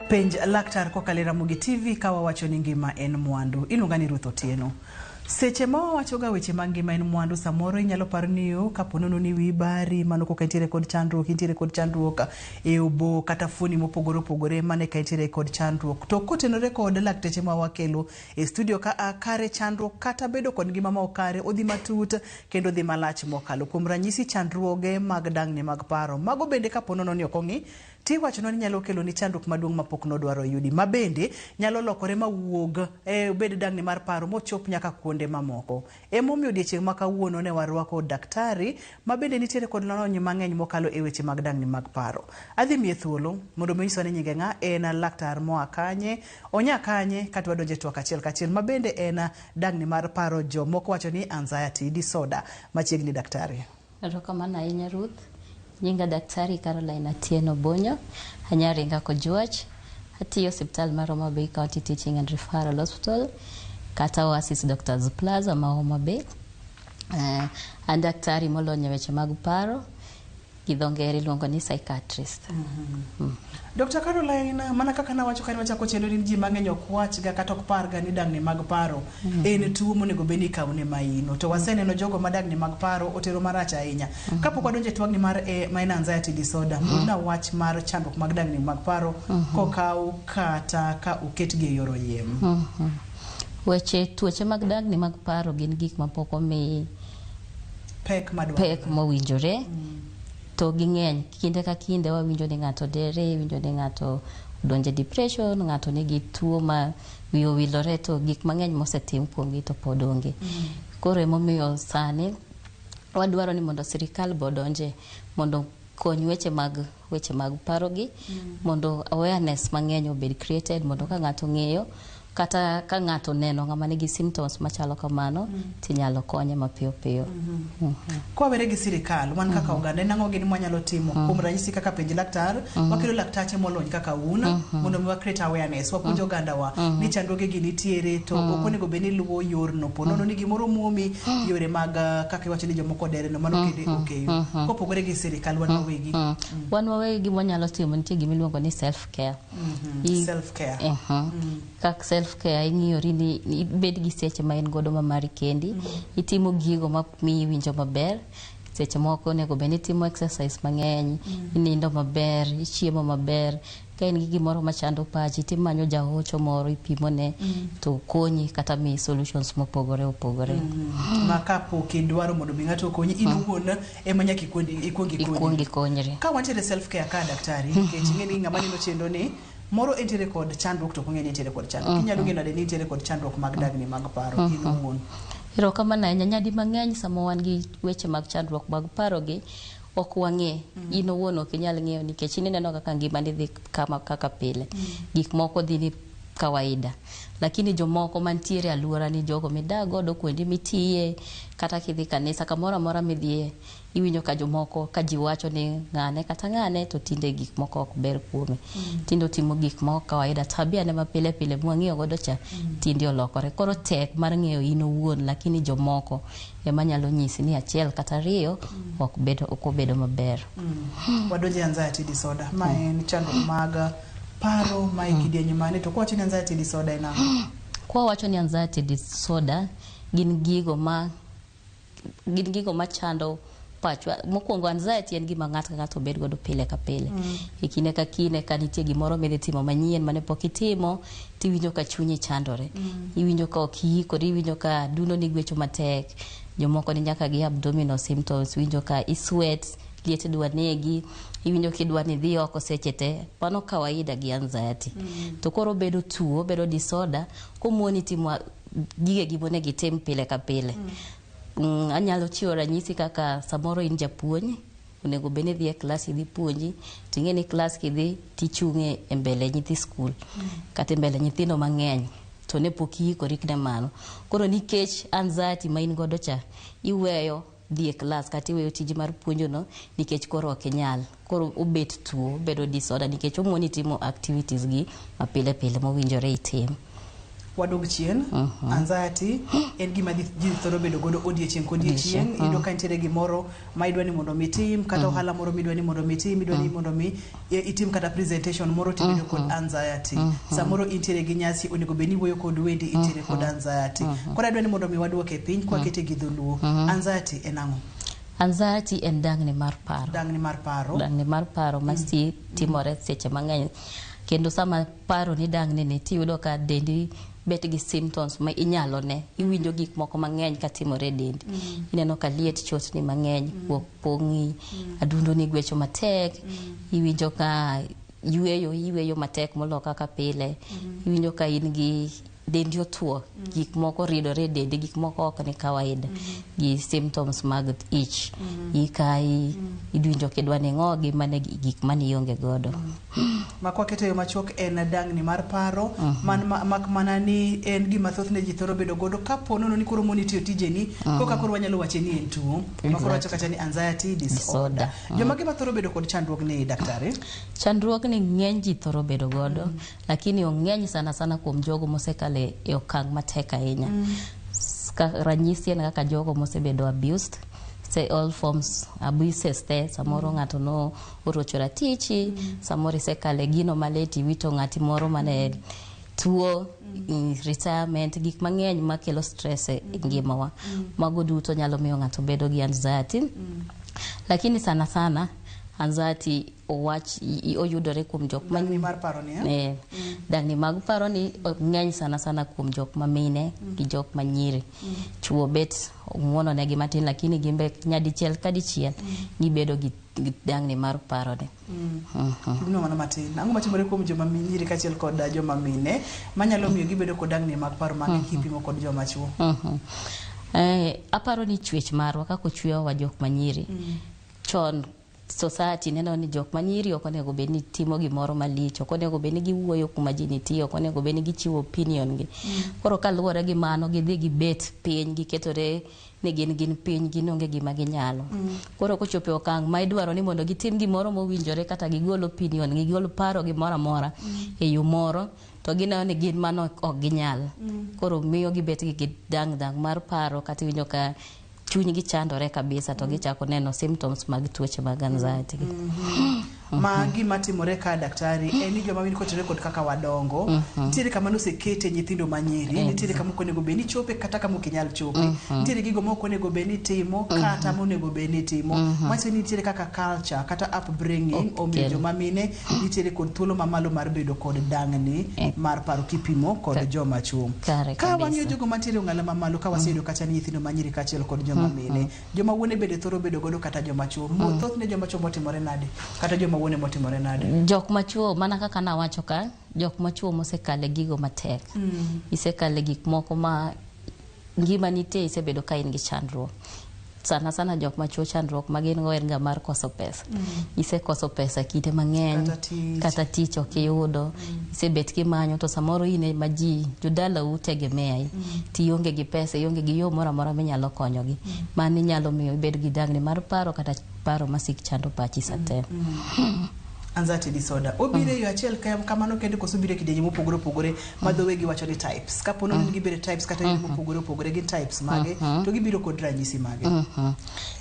Penj laktar kokalo e Ramogi TV ka wawacho ni ngima en mwandu. Iluonga ni Ruth Otieno. Seche ma wawachoga weche mag ngima en mwandu, samoro inyalo paro ni yo kapo nono ni wiyi bari, mano koka intiere kod chandruok, intiere kod chandruok e obo kata fuoni mopogore opogore, mano eka intiere kod chandruok. To kotenore kod lakteche ma wakelo e studio ka a kare chandruok kata bedo kod ngima ma ok kare odhi matut kendo odhi malach mokalo. Kuom ranyisi chandruoge mag dang'ni mag paro, mago bende kapo nono ni ok ong'i Tiwachonwa ni nyalo keloni chandruok maduong' mapok nodwaro yudi, ma bende nyalo lokore ma wuog e obed dang'ni mar paro mochop nyaka kuonde mamoko. Emomiyo odiechieng' ma kawuono ne warwako daktari ma bende nitiere kod lony mang'eny mokalo e weche mag dang'ni mag paro. Adhi miye thuolo mondo mi onyiswa ni nyinge ng'a, en laktar moa kanye, onya kanye kata wadonje e twak achiel kachiel ma bende en dang'ni mar paro jomoko wacho ni anxiety disorder. Machiegni daktari. Erokamano ahinya Ruth. Nyinga Daktari Caroline Atieno Bonyo, anyaringa Kojuach. Atiyo osiptal mar Homa Bay County Teaching and Referral Hospital kata Oasis Doctors Plaza ma Homa Bay. An daktari molony e weche mag paro gi dho ngere iluongo ni psychiatrist. Dr. Caroline, mana kaka nawacho kane wachako chenro ni ji mang'eny ok wachga kata ok parga ni dang'ni mag paro en tuo monego bed ni ikawone maino. To waseneno jogo ma dang'ni mag paro otero marach ahinya. Kapok wadonjo e twagni mar e, ma en anxiety disorder, mna wach mar chandruok mag dang'ni mag paro kokaw kata ka oketgi e yor oyiem. Weche tuoche mag dang'ni mag paro gin gik mapok omi Pek madwarore. pek mowinjore to ging'eny. Kinde ka kinde wawinjo ni ng'ato dere, iwinjo ni ng'ato odonjo e depression, ng'ato nigi tuo ma wiye owilore to gik mang'eny mosetim kuomgi to pod onge. Koro emomiyo sani wadwaro ni mondo sirikal be odonje mondo kony weche mag paro gi mondo awareness mang'eny obed created mondo ka ng'ato ong'eyo kata ka ng'ato oneno ng'ama nigi symptoms machalo kamano tinyalo konye mapiyo piyo. Kwawere gi sirikal, wan kaka oganda, en ang'o gini mwanyalo timo? Kuom ranyisi kaka penj laktar, wakelo laktache molony kaka un, mondo mi wa create awareness, wapuonj ogandawa ni chandruoge gi nitiere to ok onego bed ni luwo yorno. Po nono ni gimoro muomi, yore mag kaka iwacho ni jomoko dere no, mano kende okeyo. Kopogore gi sirikal, wan wawegi. Wan wawegi gima wanyalo timo nitie gima iluongo ni self care. Self care. Kak self care ing'iyori ni ibed gi seche ma in godo ma mari kendi, itimo gigo ma miyi iwinjo maber. Seche moko onego bed ni itimo exercise mang'eny, inindo maber, ichiemo maber. Ka in gi gimoro machando pachi timanyo jahocho moro ipimone to konyi kata miyi solutions mopogore opogore. Ma kapok idwaro mondo mi ng'ato okonyi, in owuon ema nyaka ikuong ikuong Ikuong ikonyri. ikonyri. Ka wantiere self care ka daktari, nikech ing'e ni ng'ama neno chenro ni moro entiere kod chandruok to ok ong'e ni entiere kod chandruok. Inyalo ng'eyo nade ni entiere kod chandruok mag dagni mag paro in owuon? Erokamano ahinya. Nyadi mang'eny sama wan gi weche mag chandruok mag paro gi, ok wang'e. In owuon ok inyal ng'eyo nikech in ineno kaka ngimani dhi kama kaka pile. Gik moko dhi ni kawaida. Lakini jomoko mantiere e aluora ni jogo midak godo kuonde mitiye kata kidhi kanisa kamoro amora midhiye iwinjo ka jomoko ka ji wacho ni ng'ane kata ng'ane to tinde gik moko ok ber kuome. Tinde otimo gik ma ok kawaida. Tabia ne ma pile pile mwang'iyo godo cha tinde olokore. Koro tek mar ng'eyo in owuon lakini jomoko ema nyalo nyisi ni achiel kata ariyo ok bedo ok obedo maber. Wadonjo e anxiety disorder. Ma en chandruok mag paro ma e kidieny mane to kwawacho ni anxiety disorder en ang'o? Kwa wacho ni anxiety disorder gin gigo machando pachwa. Mokwongo anxiety en gima ng'ato ka ng'ato bet godo pile ka pile. E kinde ka kinde ka nitie gimoro midhi timo manyien mane pok itimo tiwinjo ka chunyi chandore. Iwinjo ka ok iikori, iwinjo ka adundo ni gwecho matek. Jomoko ni nyaka gi abdominal symptoms, iwinjo ka i sweat, liet dwa negi, iwinjo kidwa ni idhi oko seche te. Mano kawaida gi anxiety. To koro obedo tuo, obedo disorder komoni timo gigegi monego itim pile ka pile. Anyalo chiwo ranyisi kaka samoro in japuonj, onego bed ni idhi e klas idhi puonji, ting'e ni klas kidhi tichung' e mbele nyithi skul kata e mbele nyithindo mang'eny to ne pok iikori ne mano. Koro nikech anxiety ma in godo cha, iweyo dhi e klas kata iweyo tiji mar puonjo no nikech koro ok inyal. Koro obet tuo, obedo disorder nikech omoni timo activities gi mapile pile mowinjore itim. Wadog chien. Anxiety en gima ji thoro bedo godo odiechieng' kodiechieng'. Iyudo ka nitiere gimoro ma idwa ni mondo mi itim, kata ohala moro midwa ni mondo mi itim, idwa ni mondo mi itim kata presentation moro, tibedo kod anxiety. Samoro intiere gi nyasi, onego bed ni iwuoyo kod wendi, intiere kod anxiety. Koro adwa ni mondo mi waduoke piny kwakete gi dholuo. Anxiety en ang'o? Anxiety en dangni mar paro. Dangni mar paro. Dangni mar paro ma si timore seche mang'eny, kendo sama paro ni dangni ni, tiyudo ka dendi bet gi symptoms ma inyalo ne, iwinjo gik moko mang'eny katimore e dendi. Ineno ka liet chotni mang'eny, kuok pong'i, adundo ni gwecho matek, iwinjo ka yweyo iyweyo matek molo kaka pile, iwinjo ka in gi dendi otuo, gik moko ridore e dendi, gik moko ok ni kawaida, gi symptoms mag ich ikayi, iwinjo kidwa ni ing'ogi mane gik mane ionge godo. Ma kwaketo e yo machuok en dangni mar paro man mak mana ni en gima thothne ji thoro bedo godo kapo nono ni koro moni tiyo tijeni koka koro wanyalo wache ni en tuo ma koro wacho kata ni anxiety disorder. Disorder. Joma gima thoro bedo kod chandruok ni, daktari? Chandruogni ng'eny ji thoro bedo godo, lakini ong'eny sana sana kuom jogo mosekalo e okang' matek ahinya. Ranyisi en kaka jogo mosebedo abused, say all forms abuses te. Samoro ng'ato no orocho ratichi, samoro isekale gino malit, iwito ng'ati moro mane tuo, retirement, gik mang'eny makelo stress e ngimawa. Mago duto nyalo miyo ng'ato bedo gi anxiety. Lakini sana sana anxiety owach oyudore kuom jok ma Dangni mar paro ni, eh? Eh, dangni mag paro ni ng'eny sana sana kuom jok ma mine gi jok ma nyiri. Chuo bet ng'uono negi matin, lakini gimbe nyadichiel ka dichiel gibedo gi dangni mar paro ni. Pimnwa mano matin. Ang'o matimore kuom joma nyiri kaachiel kod joma mine manyalo miyo gibedo kod dangni mag paro mang'eny kipimo kod joma chuo? Aparo ni chwech marwa kaka ochwewa jok ma nyiri chon, society neno ni jok ma nyiri ok onego bed ni timo gimoro malich, ok onego bed ni giwuoyo kuma ji nitie, ok onego bed ni gichiwo opinion gi. Koro kaluwore gi mano, gidhi gibet piny, giketore ni gin piny, gin onge gima ginyalo. Koro kochopo e okang' ma idwaro ni mondo gitim gimoro mowinjore, kata gigol opinion, gigol paro gimoro amora e yo moro, to gineno ni gin mano ok ginyal. Koro miyo gibet gi dang dang mar paro, kata iwinjo ka chunygi chandore kabisa, to gichako neno symptoms mag tuoche mag anxiety gi. Ma gima timore ka, daktari, en ni joma mine kotenore kod kaka wadongo, nitiere kama nosekete nyithindo manyiri, nitiere kama ok onego bed ni chope kata kama ok inyal chope, nitiere gigo ma ok onego bed ni timo kata monego bed ni timo. Manyiso ni nitiere kaka culture kata upbringing omiyo joma mine nitiere kod thuolo mamalo mar bedo kod dangni mar paro kipimo kod joma chuo. Ka wang'iyo jogo mantiere e ong'ala mamalo, ka waseyudo kata ni nyithindo manyiri kaachiel kod joma mine, joma wuone bende thoro bedo godo kata joma chuo? Thothne joma chuo motimore nade kata joma wuone motimore nade? Jok machuo, mana kaka nawacho ka, jok machuo mosekale gigo matek, isekale gik moko ma ngima nitie, isebedo ka in gi chandruok. Sana sana jok machuo, chandruok ma gin go en ga mar koso pesa. Isekoso pesa kinde mang'eny. Kata tich. Kata tich ok iyudo, isebet kimanyo, to samoro in ema ji jodalau tegemea, tionge gi pesa, ionge gi yo moro amora minyalo konyogi. Mano nyalo miyo ibed gi dangni mar paro kata paro masik chando pachi sate. Anxiety disorder obiro e yo achiel kamano kende koso obiro e kidienje mopogore opogore ma dho wegi wacho ni types? Kapo ni gibiro e types kata yore mopogore opogore, gin types mage to gibiro kod ranyisi mage?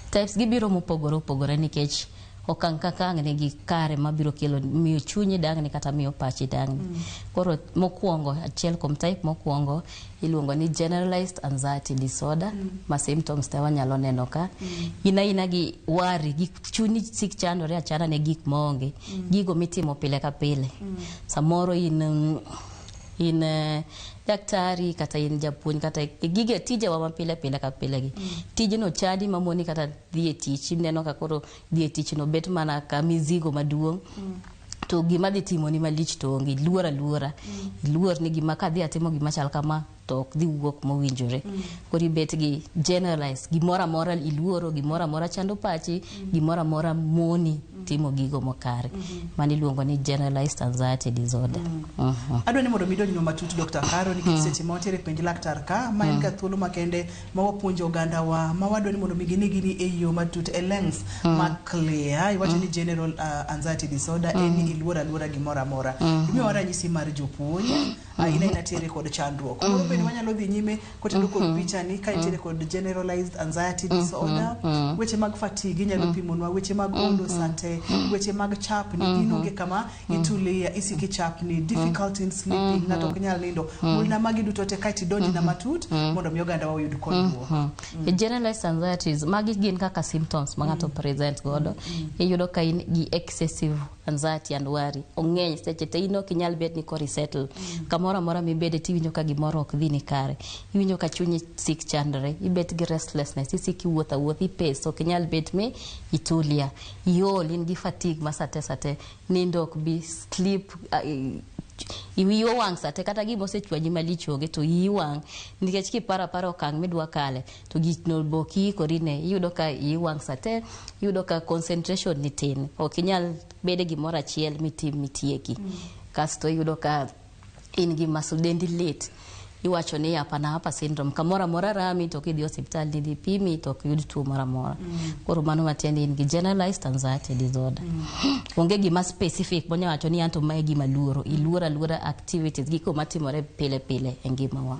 Types gibiro mopogore opogore nikech okang' ka okang' nigi kare mabiro kelo miyo chunyi dangni kata miyo pachi dangni. Koro mokwongo, achiel kuom type mokwongo iluongo ni generalized anxiety disorder, ma symptoms te wanyalo neno ka in aina gi worry gi chunyi sik chandore achanda ne gik maonge, gigo mitimo pile ka pile. Samoro in daktari kata in japuonj kata gige tijewa ma pile pile ka pile gi tijno chadi mamoni kata dhi e tich, ineno ka koro dhi e tich no bet mana ka mizigo maduong', to gima dhi timoni malich to onge, iluor aluora, iluor ni gima kadhi atimo gima chal kama. to ok dhi wuok mowinjore. Koro ibet gi generalized, gimoro amora iluoro, gimoro amora chando pachi, gimoro amora moni timo gigo mokare. Mano iluongo ni generalized anxiety disorder. Adwa ni mondo mi idonjnwa matut, Dr. Caro, nikech seche ma wantiere penj laktar ka, ma en ga thuolo makende ma wapuonjo ogandawa, ma wadwa ni mondo mi gine gini e yo matut, e length ma clear. Iwacho ni general anxiety disorder en ni iluoro aluora gimoro amora. Imiyowa ranyisi mar jopuonj, aina aina tiere kod chandruok. Moro bende wanyalo dhi nyime koteno kod picha ni ka intiere kod generalized anxiety disorder, weche mag fatigue inyalo pimonwa, weche mag olo sate, weche mag chapni, in onge kama itulia, isiki chapni, difficulty in sleeping, ng'ato ok nyal nindo. Mulna magi duto te kaeto idonjna matut mondo mi oganda wa oyud konyruok. E generalized anxieties, magi gin kaka symptoms ma ng'ato present godo. Iyudo ka in gi excessive anxiety and worry. Ong'eny seche te, in ok inyal bet ni koro isettle. Kamoro amora mibede tiwinjo ka gimoro ok dhi ni kare. Iwinjo ka chunyi sik chandre, ibet gi restlessness, isik iwuotho awuotha, ipace, ok inyal bet mi itulia. Iol, in gi fatigue ma sate sate, nindo ok bi, sleep iyi owang' sate, kata gima osechwanyi malich onge to iyi wang' nikech kiparo apara okang' midwa kale to gino be ok iikori ne. Iyudo ka iyi wang' sate, iyudo ka concentration ni tin, ok inyal bedo e gimoro achiel mitim mitieki. Kasto iyudo ka in gi muscle, dendi lit, iwacho ni hapa na hapa syndrome, kamoro amora rami, to kidhi osiptal ni dhi pimi to ok yud tuo moro amora. Koro mano matiende in gi generalized anxiety disorder. Onge gima specific monya wacho ni anto mae gima luoro, iluoro aluora activities, gigo matimore pile pile e ngimawa.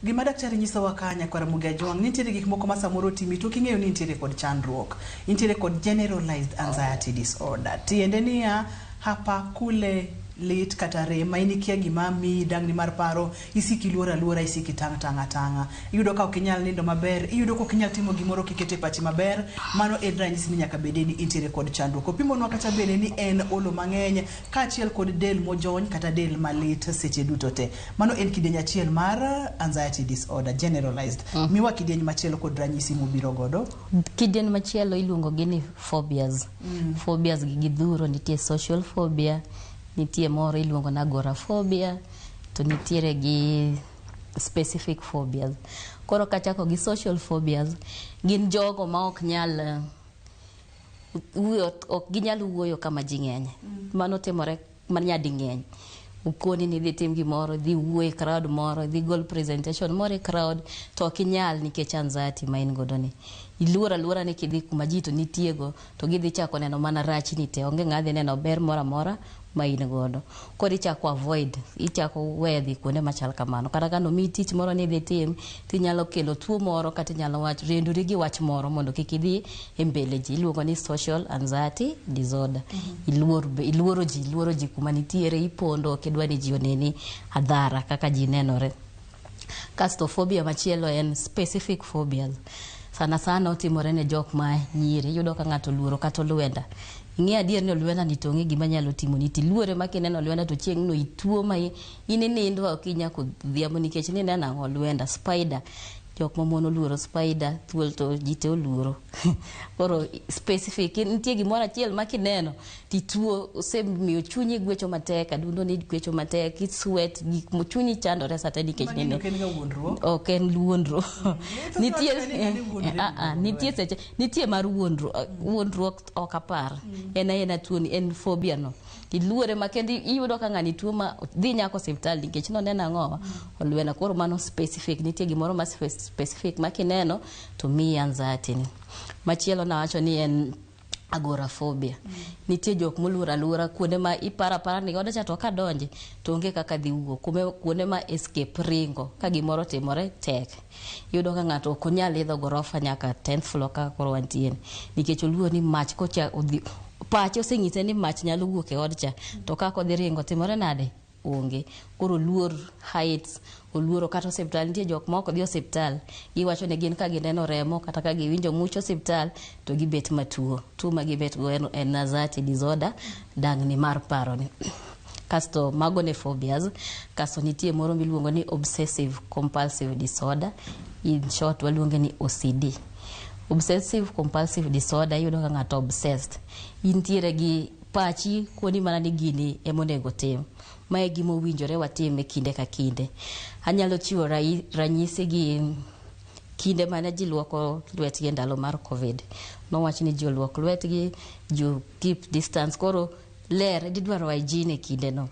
Gima daktari nyisowa ka, nyakwar Ramogi Ajwang', nitiere gik moko ma samoro timi to ok ing'eyo ni intiere kod chandruok. Intiere kod generalized anxiety disorder. Tiende niya, hapa kule lit kata rem ma in ikia gima miyi dangni mar paro, isik iluoro aluora, isik itang' tang' atang'a. Iyudo ka ok inyal nindo maber, iyudo ka ok inyal timo gimoro kiketo e pachi maber, mano en ranyisi ni nyaka bede ni intiere kod chandruok. Opimonwa kata bende ni en olo mang'eny kaachiel kod del mojony kata del malit seche duto te. Mano en kidieny achiel mar anxiety disorder generalized. Miwa kidieny machielo kod ranyisi mobiro godo. Kidieny machielo iluongo gi ni phobias. Phobias gi gidhuro, nitie social phobia, nitie moro iluongo ni agoraphobia, to nitiere gi specific phobias. Koro kachako gi social phobias, gin jogo ma ok nyal wuoyo, ok ginyal wuoyo kama ji ng'enye. Mano timore nyading'eny. Ukoni ni idhi tim gimoro, idhi wuo e crowd moro, idhi gol presentation moro e crowd, to ok inyal nikech anxiety ma in godo ni. Iluoro aluora ni kidhi kuma ji to nitiego, to gidhi chako neno mana rachni te, onge ng'a dhi neno ber moro amora ma in godo. Koro ichako avoid, ichako weyo dhi kuonde machal kamano. Kata ka nomiyi tich moro ni idhi tim, tinyalo kelo tuo moro kata inyalo wacho rendori gi wach moro mondo kik idhi e mbele ji. Iluongo ni social anxiety disorder. Iluor, iluoro ji, iluoro ji kuma nitiere, ipondo, ok idwa ni ji oneni hadhara kaka ji nenore. Kasto phobia machielo en specific phobias. Sana sana otimore ne jok ma nyiri. Iyudo ka ng'ato oluoro kata olwenda. Ing'e adier ni olwenda ni to onge gima nyalo timoni, tiluore ma kineno olwenda to chieng' no ituo ma in inindo okinyi nyaka odhiambo nikech nineno ang'o? Olwenda, spider. Jok ma mon oluoro spider, thuol to ji te oluoro. Koro specific, nitie gimoro achiel ma kineno tituo, osemiyo chunyi gwecho matek, adundo ni gwecho matek, isweat, gik chunyi chandore sate nikech Magi nene. ok en ga wuondruok. Ok en wuondruok. Nitie Ni wuondre. Ah, ah, nitie seche nitie mar wuondruok, wuondruok ok apar. En aena tuoni, en phobia no. Iluore ma kendo iyudo ka ng'ani tuo ma dhi nyaka osiptal nikech noneno ang'owa? Olwenda. Koro mano specific, nitie gimoro ma specific ma kineno to miyi anxiety ni. Machielo nawacho ni en agoraphobia. Nitie jok moluoro aluora kuonde ma iparo apara ni oda cha to kadonje to onge kaka dhi wuok. Kuonde ma escape, ringo ka gimoro otimore tek. Iyudo ka ng'ato ok onyal idho gorofa nyaka 10th floor kaka koro wantie ni nikech oluor ni mach kocha odhi, pache oseng'ise ni mach nyalo wuok e od cha, to kaka odhi ringo timore nade? Onge. Koro oluor heights, oluoro kata osiptal. Nitie jok ma ok dhi osiptal, giwacho ni gin ka gineno remo kata ka giwinjo much osiptal to gibet matuo. Tuo ma gibet go en anxiety disorder, dangni mar paro ni. Kasto mago ne phobias. Kasto nitie moro miluongo ni obsessive compulsive disorder, in short waluonge ni OCD. Obsessive compulsive disorder, iyudo ka ng'ato obsessed, intiere gi pachi koni mana ni gini emonego tim. Mae e gima owinjore watim e kinde ka kinde. Anyalo chiwo ranyisi gi kinde mane ji luoko lwetgi e ndalo mar Covid. Nowach ni ji oluok lwetgi, ji keep distance. Koro ler, gidwaro hygiene e kindeno.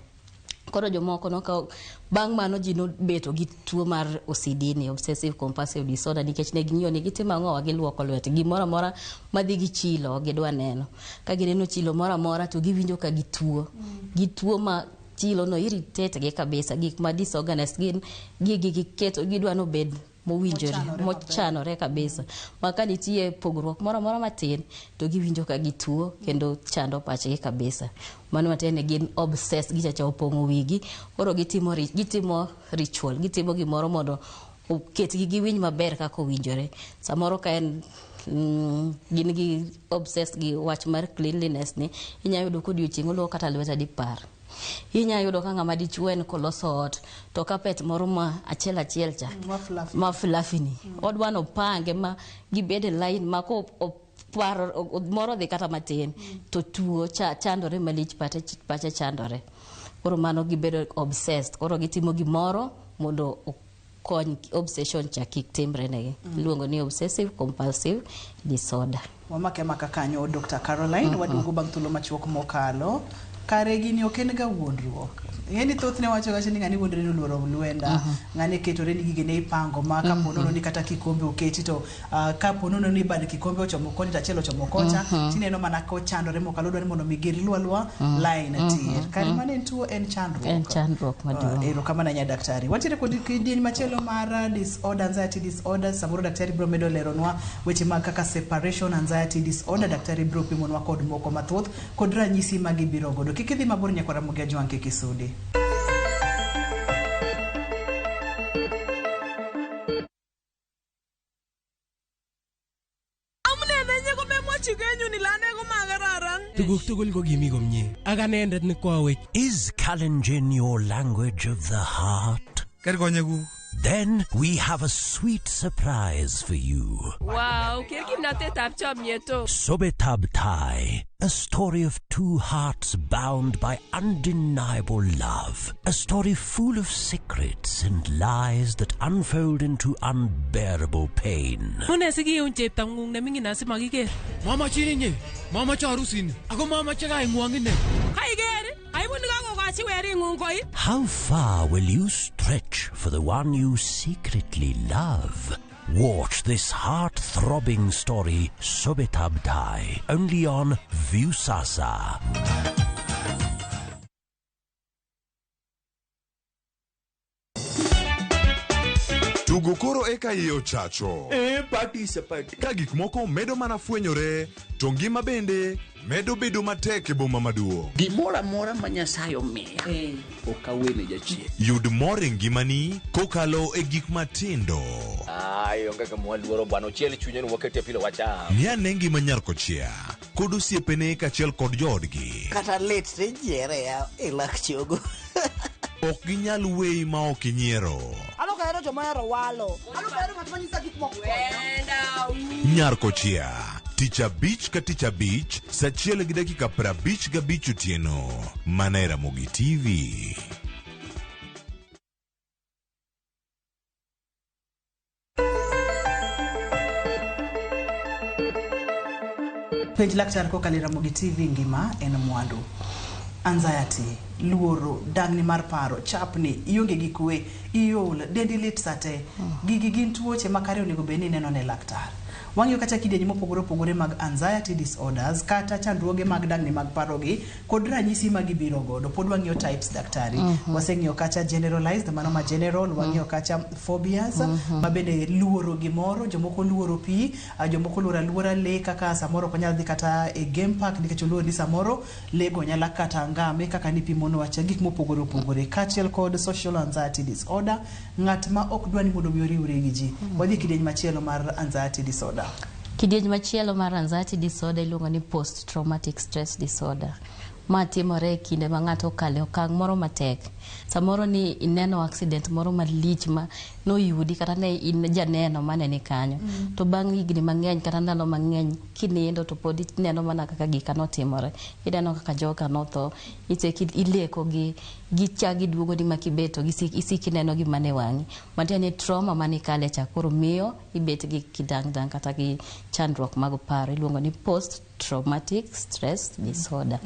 Koro jomoko nokawo bang' mano ji nobeto gi tuo mar OCD ni obsessive compulsive disorder nikech ne ging'iyo ni gitimo ang'o giluoko lwetgi gimoro amora madhi gi chilo ok gidwa neno. Ka gineno chilo moro amora to giwinjo ka gituo. Gituo ma chilo no irritate gi kabisa gik ma disorganized gin gigi giketo gidwa ni obed mowinjore Mochanore maber. mochanore kabisa ma ka nitie pogruok moro amora matin to giwinjo ka gituo kendo chando pachgi kabisa mano matiende ni gin obsessed gichacha opong'o wigi koro gitimo, gitimo ritual gitimo gimoro mondo oketgi giwinj maber kaka owinjore samoro ka en gin gi obsessed gi wach mar cleanliness ni inya yudo ka odiochieng' oluoko kata lwete dipar inya yudo ka ng'ama dichuo en koloso ot to carpet moro ma achiel achiel cha Ma fluffy. ma fluffy ni odwa nopange ma gibed e line ma ko oparo moro odhi kata matin to tuo chandore malich pache chandore koro mano gibedo obsessed koro gitimo gimoro mondo okony obsession cha kik timre negi iluongo ni obsessive compulsive disorder. Wamake maka kanyo Dr. Caroline waduogo bang' thuolo machuok mokalo kare gini ok en ga wuondruok ing'e ni thothne wacho wacho ni ng'ani wuondre ni oluoro lwenda ng'ani ketore ni gigene ipango ma kapo nono ni kata kikombe oketi to kapo nono ni bad kikombe ochomo koni to achiel ochomo kocha tineno mana kochandore mokalo odwa ni mondo mi giluw aluwa line tir kare mano en tuo en chandruok En chandruok maduong'. Erokamano ahinya daktari. Wantiere kod kidieny machielo mar disorder, anxiety disorder. Samoro daktari biro medo leronwa weche mag kaka separation anxiety disorder. Daktari biro pimonwa kod moko mathoth kod ranyisi ma gibiro godo. Kik idhi mabor nyakwara Ramogi Ajwang' kik isudi. Amune nenye komemwochi kenyun ile ane komakararan. Tuguk tugul ko kimi komie ak anendet ne kwawech. Is Kalenjin your language of the heart? Ker konyekuk. Then we have a sweet surprise for you. Wow, ker kimnatetab chomyet o. Sobetab Tai, a story of two hearts bound by undeniable love. A story full of secrets and lies that unfold into unbearable pain. Mune sikiun cheptong'ung neming'in asimakiker. Mamachin inye, mamache arusini, ako mamache kaing'wong ine. Kaiker, aibu nikakokochi wering'ung koit. How far will you stretch for the one you secretly love? Watch this heart-throbbing story, Sobetab Tai, only on Viusasa. Tugo koro eka iye ochacho. E party sapati. Ka gik moko medo mana fwenyore, to ngima bende medo bedo matek e boma maduong'. Gimoro amora ma Nyasaye omiya ok awene jachien. Yud mor e ngimani kokalo e gik matindo. Ai, onge kama waluoro bwana, ochiel chunye ni wakete pilo wacham. Ng'i ane ngima nyar kochia kod osiepene kaachiel kod joodgi. Kata lit tijiere ya e lak chogo. Ok ginyal weyi ma ok inyiero. An ok ahero joma ohero walo. An ok ahero ng'at ma nyisa gik moko. Nyar kochia tich abich ka tich abich saa achiel gi dakika 55 otieno mana e Ramogi TV. Penj laktar kokalo e Ramogi TV ngima en mwandu. Anxiety, luoro, dangni mar paro, chapni, ionge gi kwe, iol, dendi lit sate. Gigi gin tuoche ma kare onego bed ni ineno ne laktar. Wang'iyo kata kidienje mopogore opogore mag anxiety disorders kata chandruoge mag dangni mag paro gi kod ranyisi ma gibiro godo. Pod wang'iyo types daktari. Waseng'iyo kacha generalized, mano ma general, wang'iyo kacha phobias, ma bende luoro gimoro, jomoko luoro pi, jomoko luoro aluora lee kaka samoro ok onyal dhi kata e game park nikech oluor ni samoro lee go nyalo kata ngame kaka nipimonwa cha gik mopogore opogore. Kaachiel kod social anxiety disorder, ng'at ma ok dwa ni mondo mi oriwre gi ji. Wadhi kidieny machielo mar anxiety disorder. Kidieny machielo mar anxiety disorder iluongo ni post traumatic stress disorder. Ma timore e kinde ma ng'ato okale okang' moro matek. Samoro ni ineno accident moro malich ma noyudi kata ne in janeno mane ni kanyo. To bang' higni mang'eny kata ndalo mang'eny kinindo to pod ineno mana kaka gika notimore. Ineno kaka joka notho, ichek ileko gi gichak giduogo ni ma kibet to isik ineno gi mana e wang'i. Matiende ni trauma manikale cha koro miyo ibet gi kidang' dang' kata gi chandruok mag paro iluongo ni post traumatic stress disorder.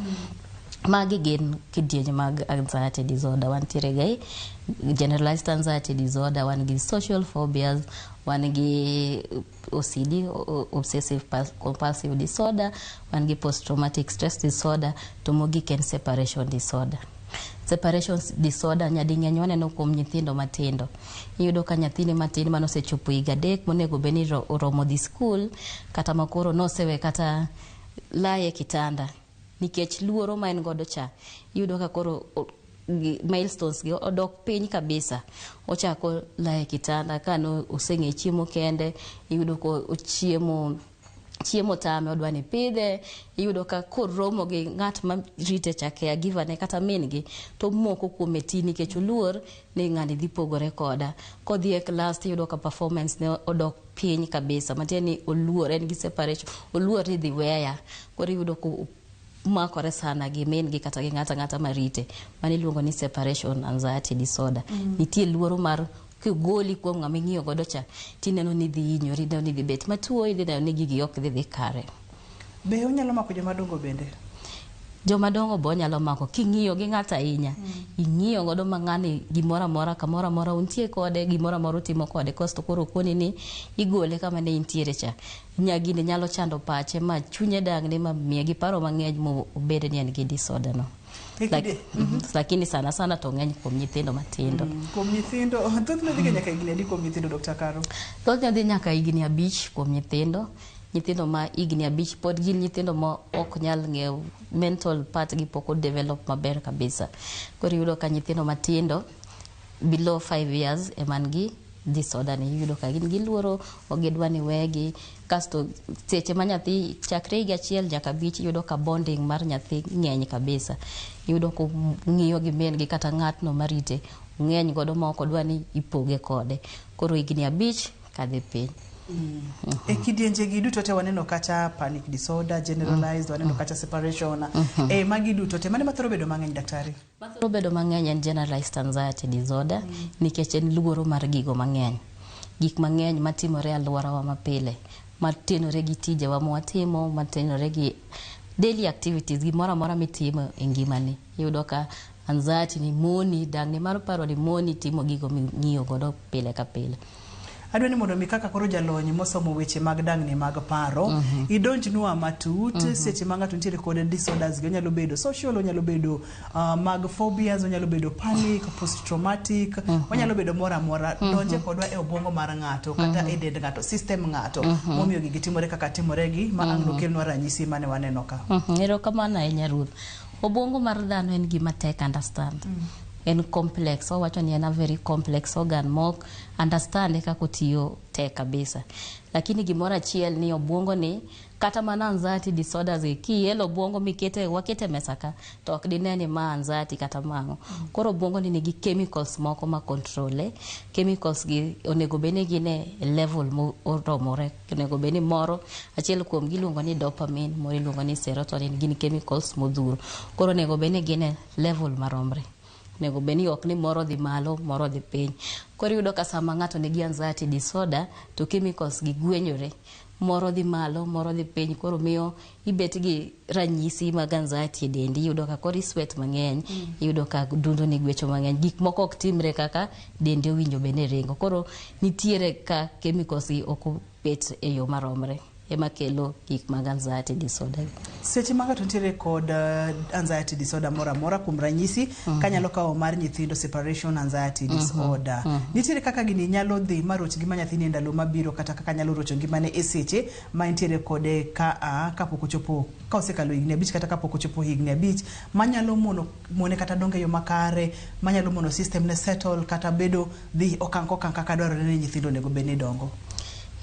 Magi gin kidienje mag anxiety disorder. Wantiere gi generalized anxiety disorder, wan gi social phobias, wan gi OCD, obsessive compulsive disorder, wan gi post traumatic stress disorder, to mogik en separation disorder. Separation disorder nyading'eny waneno kuom nyithindo matindo. Iyudo ka nyathini matin manosechopo higa 3 monego bed ni oromo dhi skul, kata makoro nosewe kata laye kitanda nikech luoro ma en godo cha, iyudo ka koro milestones gi odok piny kabisa. Ochako laye kitanda kano oseng'e chiemo kende, iyudo ka ochiemo chiemo tame, odwa ni pidhe. Iyudo ka koromo gi ng'at ma rite cha, caregiver ne kata min gi, to moko kuome ti nikech oluor ni ng'ani dhi pogore koda. Kodhi e klas tiyudo ka performance ne odok piny kabisa, matiende ni oluor, en gi separation, oluor ni dhi weya. Koro iyudo ka makore sana gi min gi kata gi ng'ata ng'ata marite. Mano iluongo ni separation anxiety disorder. Nitie luoro mar kigoli kuom ng'ama ing'iyo godo cha, tineno ni idhi hinyori, ineno ni idhi bet matuo, idhi neno ni gigi ok dhi dhi kare. Be onyalo mako joma dongo bende? Joma dongo be onyalo mako king'iyo gi ng'ato ahinya. Ing'iyo godo ma ng'ani gimoro amora, kamoro amora untie kode, gimoro amora utimo kode, kasto koro okoni ni igole kama ne intiere cha. Gini nyalo chando pache ma chunye dang'ni ma miye gi paro mang'eny mobed ni en gi disorder no. Lakini sana sana to ng'eny kuom nyithindo matindo. Kuom nyithindo, thothne dhi ga nyaka higni adi kuom nyithindo, Dr. Caro? Thothne dhi nyaka higni 5 kuom nyithindo. Nyithindo ma higni 5 pod gin nyithindo ma ok nyal ng'eyo, mental part gi pok odevelop maber kabisa. Koro iyudo ka nyithindo matindo below 5 years ema nigi disorder ni, iyudo ka gin giluoro, ok gidwa ni wegi. Kasto seche ma nyathi chakre higa 1 nyaka 5, iyudo ka bonding mar nyathi ng'eny kabisa. Iyudo ka ng'iyo gi min gi kata ng'atno marite ng'eny godo ma ok odwa ni ipoge kode. Koro higni 5 kadhi piny. E kidienje gi duto te waneno kacha panic disorder generalized, waneno kacha separation. E magi duto te, mane mathoro bedo mang'eny, daktari? Mathoro bedo mang'eny en generalized anxiety disorder, nikech en luoro mar gigo mang'eny. Gik mang'eny matimore e alworawa mapile, matenore gi tijewa mwatimo, matenore gi daily activities, gimoro amora mitimo e ngimani. Iyudo ka anxiety ni moni, dang'ni mar paro ni moni timo gigo ming'iyo godo pile ka pile. Adwa ni mondo mi kaka koro jalony mosomo weche mag dang'ni mag paro, idonjnwa matut seche ma ng'ato nitiere kod disorders gi. Onyalo bedo social, onyalo bedo mag phobias, onyalo bedo panic, post traumatic, onyalo bedo moro amora. Donje kodwa e obwongo mar ng'ato kata e dend ng'ato, system ng'ato, momiyo gigi timore kaka timore gi ma ang' nokelnwa ranyisi mane waneno ka. Erokamano ahinya, Ruth. Obwongo mar dhano en gima tek understand. En complex, wawacho ni en a very complex organ mok understand kaka otiyo tek kabisa. Lakini gimoro achiel ni obwongo ni kata mana anxiety disorders gi kielo obwongo mikete wakete mesa ka to ok dine ni ma anxiety kata mang'o. Koro obwongo ni nigi chemicals moko ma control. Chemicals gi onego bed ni gin e level moromore. Onego bed ni moro achiel kuom gi iluongo ni dopamine, moro iluongo ni serotonin, gin chemicals modhuro. Koro onego bed ni gin e level maromre. Onego bed ni ok ni moro dhi malo, moro dhi piny. Koro iyudo ka sama ng'ato nigi anxiety disorder to chemicals gi gwenyore. Moro dhi malo, moro dhi piny, koro miyo ibet gi ranyisi mag anxiety e dendi. Iyudo ka koro isweat mang'eny, iyudo ka dundo ni gwecho mang'eny, gik moko ok timre kaka dendi owinjo bed ni ringo. Koro nitiere ka chemicals gi ok obet e yo maromre ema kelo gik mag anxiety disorder. Seche ma ng'ato nitiere kod anxiety disorder moro amora, kuom ranyisi kanyalo kawo mar nyithindo, separation anxiety disorder, nitiere kaka gini nyalo dhi ma roch ngima nyathini e ndalo mabiro, kata kaka nyalo rocho ngimane e seche ma entiere kode ka a kapok ochopo, ka osekalo higni 5 kata kapok ochopo higni 5, manyalo mono mone kata dongo e yo makare, manyalo mono system ne settle kata bedo dhi okang' kokang' kaka dwarore ni nyithindo onego bed ni dongo?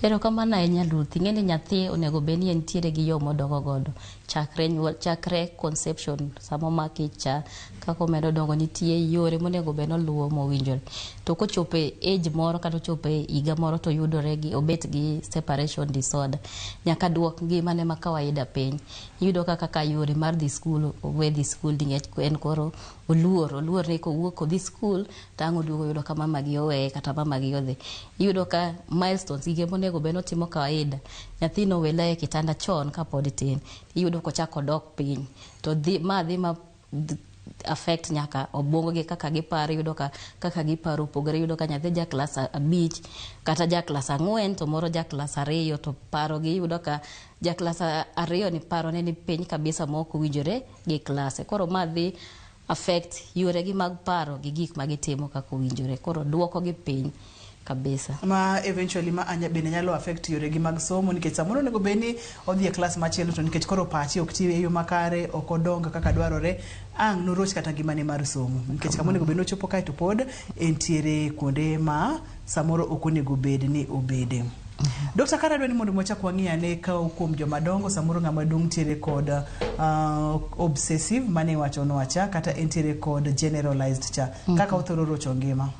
Erokamano ahinya Ruth. Ing'e ni nyathi onego bed ni entiere gi yo modongo godo chakre nyuol, chakre conception sama omake ich cha kaka omedo dongo nitie yore monego bed ni oluwo mowinjore. To kochopo e age moro kata ochopo e higa moro to oyudore gi obet gi separation disorder. Nyaka duok ngimane ma kawaida piny. Iyudo ka kaka yore mar dhi skul owe dhi skul nikech en koro oluor, oluor ni kowuok odhi skul to ang' oduogo oyudo ka mamagi oweye kata mamagi odhi. Iyudo ka milestones gige monego bed ni otimo kawaida nyathino owe e kitanda chon kapod tin. Iyudo kochako dok piny to dhi ma dhi ma affect nyaka obwongo gi kaka giparo. Iyudo ka kaka giparo opogore. Iyudo ka nyathi ja klas 5 kata ja klas 4 to moro ja klas 2 to paro gi iyudo ka ja klas 2 ni paro ne ni piny kabisa ma ok owinjore gi klase. Koro ma dhi affect yoregi mag paro gi gik ma gitimo kaka owinjore. Koro duoko gi piny kabisa. Ma eventually ma anya bende nyalo affect yoregi mag somo nikech samoro onego bed ni odhi e klas machielo to nikech koro pache ok ti e yo makare, ok odong kaka dwarore, ang' noroch kata ngimane mar somo nikech kama onego bed ni ochopo kae to pod entiere kuonde ma samoro ok onego bed ni obede. Dr. Kara adwa ni mondo wachak wang'i ane ka kuom joma dongo samoro ng'ama duong' ntiere kod obsessive mane iwachonwa cha kata entiere kod generalized cha kaka othoro rocho ngima.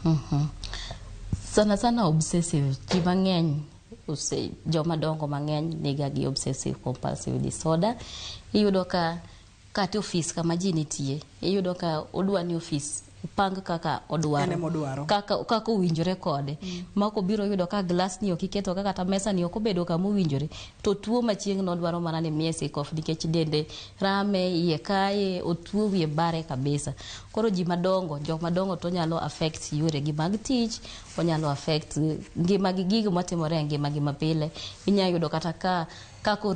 Sana sana obsessive, ji mang'eny joma dongo mang'eny niga gi obsessive compulsive disorder. Iyudo ka kata ofis kama ji nitie, iyudo ka odwa ni ofis opang kaka odwaro, kaka owinjore kode. Ma kobiro yudo ka glass ni ok iketo kaka kata mesa ni ok obedo kama owinjore, to tuo machieng' nodwaro mana ni miye sick off nikech dende rame, iye kaye, otuo wiye bare kabisa. Koro ji madongo, jok madongo to nyalo affect yoregi mag tich, onyalo affect ngimagi, gigo matimore e ngimagi mapile. Inyalo yudo kata ka kaka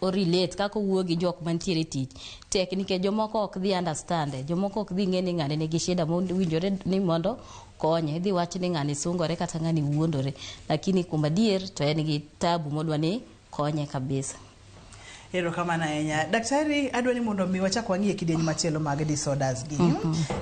orelate, kaka owuoyo gi jok mantiere e tich tek nikech jomoko ok dhi understand, jomoko ok dhi ng'e ni ng'ani nigi shida mowinjore ni mondo konye. Idhi wach ni ng'ani sungore kata ng'ani wuondore, lakini kuom adier to en gi tabu modwa ni konye kabisa. Erokamano ahinya. Daktari, adwa ni mondo mi wachak wang'iye kidieny machielo mag disorders gi.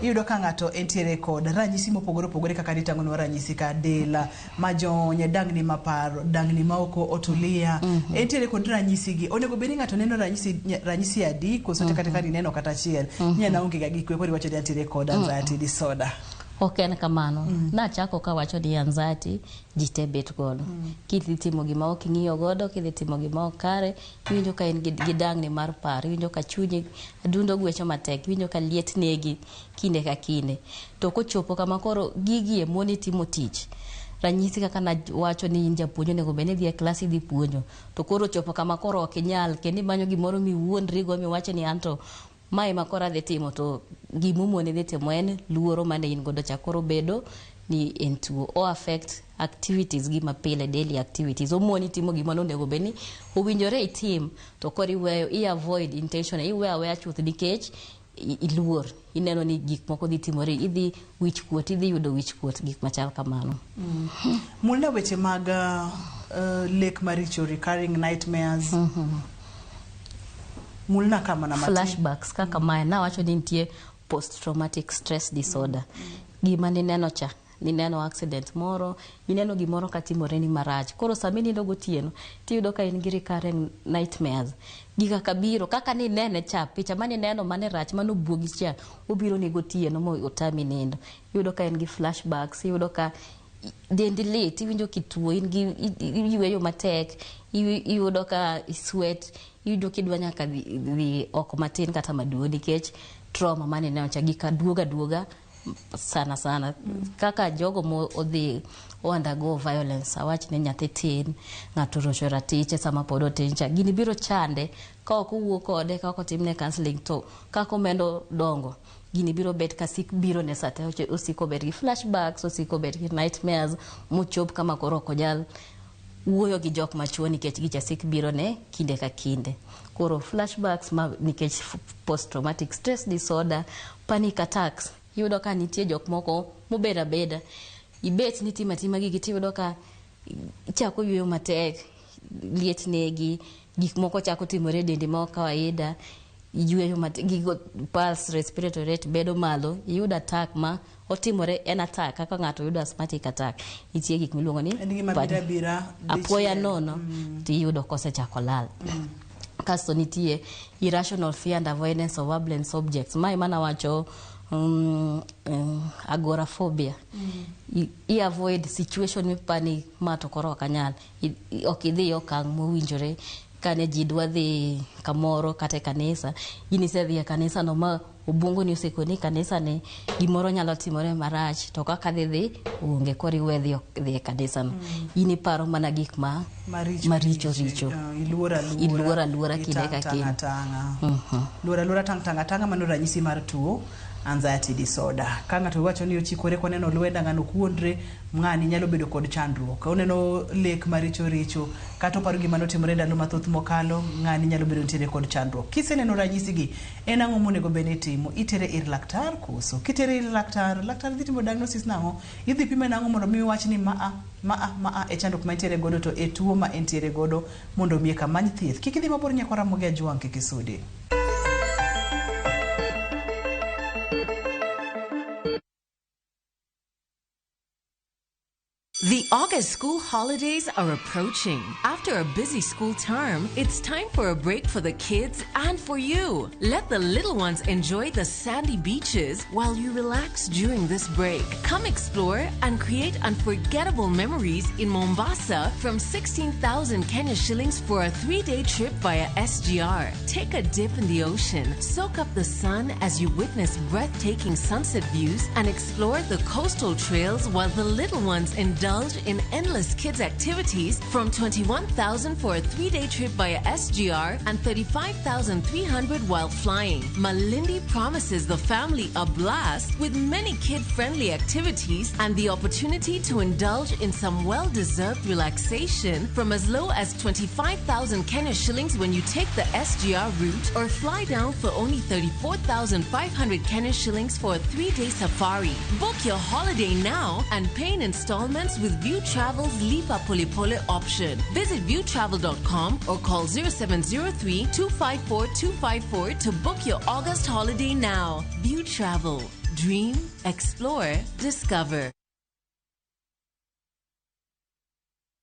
Iyudo ka ng'ato entiere kod ranyisi mopogore opogore kaka nitang'onwa ranyisi ka del majony, dangni maparo, dangni ma ok otulia. Entiere kod ranyisi gi. Onego bed ni ng'ato neno ranyisi adi koso kata ka ineno kata achiel. Nyana onge ga gi kwe koro iwacho ni antiere kod anxiety disorder. Ok en kamano. Nachako kawacho ni anxiety ji te bet godo. Kidhi timo gima ok ing'iyo godo, kidhi timo gima ok kare, iwinjo ka in gi dangni mar paro, iwinjo ka chunyi adundo gwecho matek, iwinjo ka liet negi kinde ka kinde. To kochopo kama koro gigi e moni timo tich, ranyisi kaka nawacho ni in japuonj onego bed ni idhi e klas idhi puonjo, to koro ochopo kama koro ok inyal kendo imanyo gimoro miwuondrigo miwacho ni anto mae ma koro adhi timo, to gimomoni dhi timo en luoro mane in godo cha koro bedo ni en tuo. O affect activities gi mapile, daily activities. Omoni timo gima nonego bed ni owinjore itim, to koro iweyo, i avoid intentionally, iweyo aweya chuth nikech iluor, ineno ni gik moko dhi timore, idhi wich kuot, idhi yudo wich kuot, gik machal kamano. Mulna weche mag lek maricho, recurring nightmares. Mulna kamana matin. Flashbacks kaka mae nawacho ni nitie post traumatic stress disorder. Gima nineno cha, nineno accident moro, ineno gimoro katimore ni marach. Koro sama inindo gotieno, tiyudo ka in gi recurring nightmares. Giga kabiro, kaka ninene cha, picha manineno mane rach, mano buogi cha, obiro ni gotieno mo otami nindo. Iyudo ka in gi flashbacks, iyudo ka dendi lit, iwinjo kituo, in gi iyweyo matek, iyudo ka sweat, iyudo kidwa nyaka dhi oko matin kata maduong' nikech trauma manineno cha, gika duoga duoga sana sana. Kaka jogo mo odhi undergo violence, awach ni nyathi tin, ng'ato orocho ratiche sama pod otin cha, gini biro chande ka ok owuo kode, ka ok otimne counseling, to kaka omedo dongo gini biro bet ka sik biro ne sate, osiko bet gi flashbacks, osiko bet gi nightmares, mochop kama koro ok onyal wuoyo gi jok machuo nikech gicha sik biro ne kinde ka kinde. Koro flashbacks ma nikech post traumatic stress disorder, panic attacks, iyudo ka nitie jok moko mobet abeda, ibet ni timo atima gigi tiyudo ka ichako yweyo matek, liet negi, gik moko chako timore e dendi ma ok kawaida, Iyueyo gigo, pulse, respiratory rate bedo malo, iyudo attack ma otimore en attack kaka ng'ato yudo asthmatic attack. Nitie gik miluongo ni En gima biro abira apoya dichiel. Nono tiyudo kosechako lal. Kasto nitie irrational fear and avoidance of violent objects. Mae mana wacho agoraphobia. I avoid situation mipani ma to koro ok anyal. Ok idhi e okang' mowinjore kane ji dwa dhi kamoro kata e kanisa, in isedhi e kanisa no ma obwongo ni osekoni kanisa ni gimoro nyalo timore marach to kaka dhi onge, koro iwe dhi e kanisa no. In iparo mana gik ma maricho maricho richo. Iluor aluora. Iluor aluora kinde ka itang' kinde. Tang' atang'a. Luor aluora tang' tang' atang'a, mano ranyisi mar tuo anxiety disorder. Ka ng'ato wacho ni ochikore koneno lwenda, ng'ano ok wuondre, ng'ani nyalo bedo kod chandruok. Oneno lek maricho richo, kata oparo gima notimore ndalo mathoth mokalo, ng'ani nyalo bedo nitiere kod chandruok. Kiseneno ranyisi gi, en ang'o monego bed ni itimo? Itere ir laktar koso? Kitere ir laktar, laktar dhi timo diagnosis nang'o? Idhi pime nang'o mondo mi wach ni maa maa maa e chandruok ma entiere godo to e tuo ma entiere godo mondo mi eka many thieth. Kik idhi mabor, nyakwa Ramogi Ajwang', kik isudi. The August school holidays are approaching. After a busy school term, it's time for a break for the kids and for you. Let the little ones enjoy the sandy beaches while you relax during this break. Come explore and create unforgettable memories in Mombasa from 16,000 Kenya shillings for a 3-day trip via SGR. Take a dip in the ocean, soak up the sun as you witness breathtaking sunset views, and explore the coastal trails while the little ones indulge in endless kids activities from 21,000 for a 3-day trip via SGR and 35,300 while flying. Malindi promises the family a blast with many kid-friendly activities and the opportunity to indulge in some well-deserved relaxation from as low as 25,000 Kenya shillings when you take the SGR route or fly down for only 34,500 Kenya shillings for a 3-day safari. Book your holiday now and pay in installments with View Travel's Lipa Pole Pole option. Visit viewtravel.com or call 0703 254 254 to book your August holiday now. View Travel. Dream, explore, discover.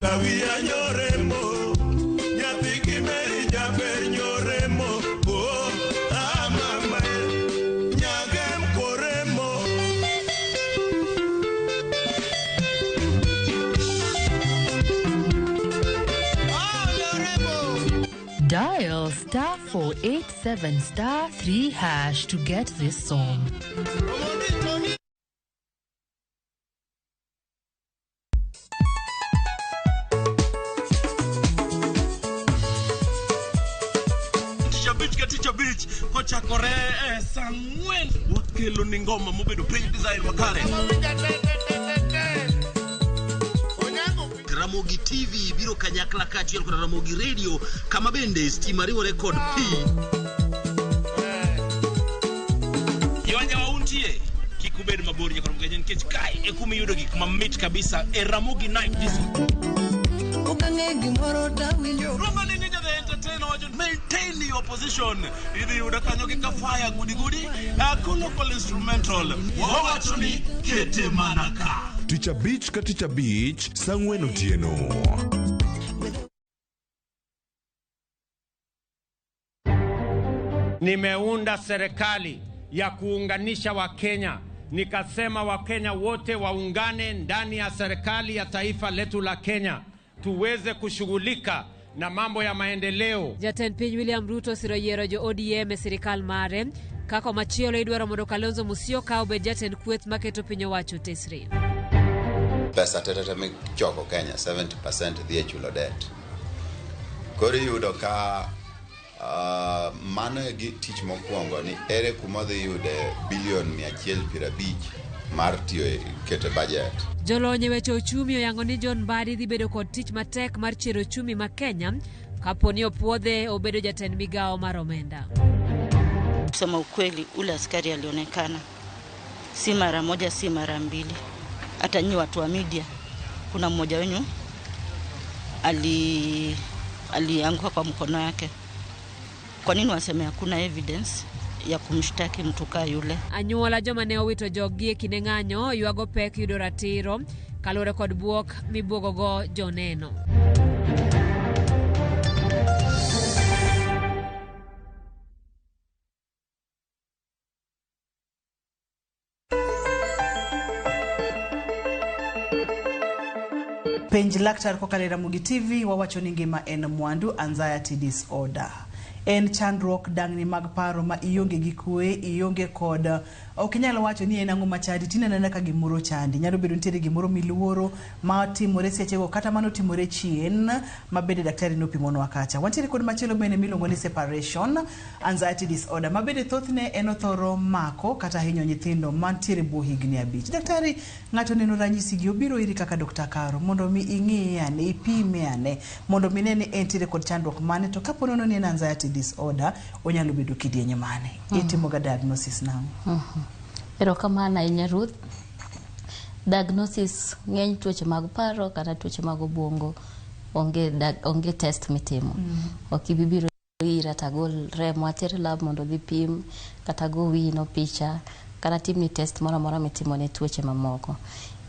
Kawiya nyoremo, nyathi gi Mary jaber nyoremo, oh, ah, mama, nyagem koremo. Dial *487*3# to get this song. Tich abich ka tich abich kochakore e saa 4 wakelo ni ngoma mobedo piny design makare. Ramogi TV biro kanyakla kaachiel kod Ramogi Radio kama bende stima riwore kod pi. Yonja untie kik ubed mabor nyaka Ramogi nikech kae e kuma iyudo gik mamit kabisa e Ramogi Night Disco. Okang'e gimoro tawinjo. Roma ni Ninja the Entertainer wacho maintain your position. Idhi yudo kanyo gi kafaya gudi gudi, local instrumental. Wawacho ni kete mana ka. Tich abich ka tich abich saa 4 otieno. Nimeunda serikali ya kuunganisha Wakenya. Nikasema Wakenya wote waungane ndani ya serikali ya taifa letu la Kenya, tuweze kushughulika na mambo ya maendeleo. Jatend piny William Ruto osiro yiero jo ODM e sirikal mare. Kako machielo idwaro mondo Kalonzo Musyoka obed jatend kweth maketo piny owacho tesre. Pesa tetete michoko Kenya 70% dhi e chulo debt. Koro iyudo ka mano e tich mokwongo ni ere kuma dhi yude bilion 150 mar tiyo e keto budget. Jolony e weche ochumi oyango ni John Mbadi dhi bedo kod tich matek mar chiero ochumi ma Kenya kapo ni opuodhe obedo jatend migawo mar omenda. Kusema ukweli, ule askari alionekana si mara moja, si mara mbili. Hata nyi watu wa media, kuna mmoja wenyu alianguka kwa mkono yake. Kwa nini waseme hakuna evidence ya kumshtaki mtu kaa yule? Anyuola joma ne owito joggi e kinde ng'anyo ywago pek yudo ratiro kaluwore kod buok mibuogogo joneno. Penj laktar kokalo e Ramogi TV wawacho ni ngima en mwandu anxiety disorder. En chandruok dang'ni mag paro ma ionge gi kwe, ionge kod ok inyal wacho ni en ang'o machandi tineno anena ka gimoro chandi. Nyalo bedo nitiere gimoro miluoro matimore sechego kata manotimore chien ma bende daktari nopimonwa kacha. Wantiere kod machielo bende miluongo ni separation anxiety disorder ma bende thothne en othoro mako kata hinyo nyithindo mantiere bwo higni 5. Daktari, ng'ato oneno ranyisi gi obiro iri kaka Dr. Caro mondo mi ing'iye ane, ipime ane mondo mi ne ni entiere kod chandruok mane to kapo nono ni en anxiety disorder onyalo bedo kidienye mane. Itimo ga diagnosis nang'o? Erokamano ahinya Ruth. Diagnosis ng'eny tuoche mag paro kata tuoche mag obwongo onge test mitimo. Ok ibi biro ira tagol remo ater e lab mondo odhi pim kata go wino picha kata timni test moro amora mitimo ne tuoche mamoko.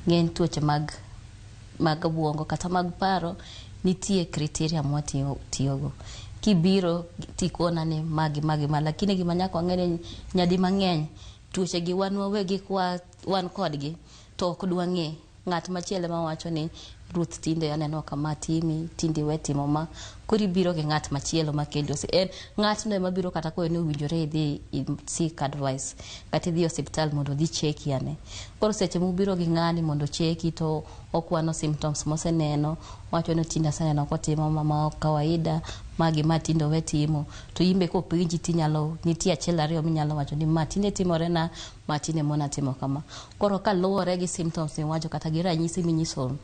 Ng'eny tuoche mag obwongo kata mag paro nitie criteria mwatiyogo. Kibiro tikona ni magi magi ma, lakini gima nyaka wang'e ni nyadi mang'eny tuoche gi wan wawegi kwa wan kodgi to ok dwang'e. Ng'at machielo ema wacho ni Ruth tinde aneno kama timi, tinde iwe timo ma. Koro ibiro gi ng'at machielo makeli ose. En ng'atno ema biro kata kowe ni owinjore idhi seek advice kata idhi e osiptal mondo odhi cheki ane. Koro seche mubiro gi ng'ani mondo ocheki to okwano symptoms moseneno, owacho ni tinde aseneno kotimo ma ma ok kawaida, ma gi ma tinde owe timo. To in be kopenji tinyalo, nitie achiel ariyo minyalo wacho ni ma tinde timore na, ma tinde mona timo kama. Koro kaluwore gi symptoms miwacho kata gi ranyisi minyiso,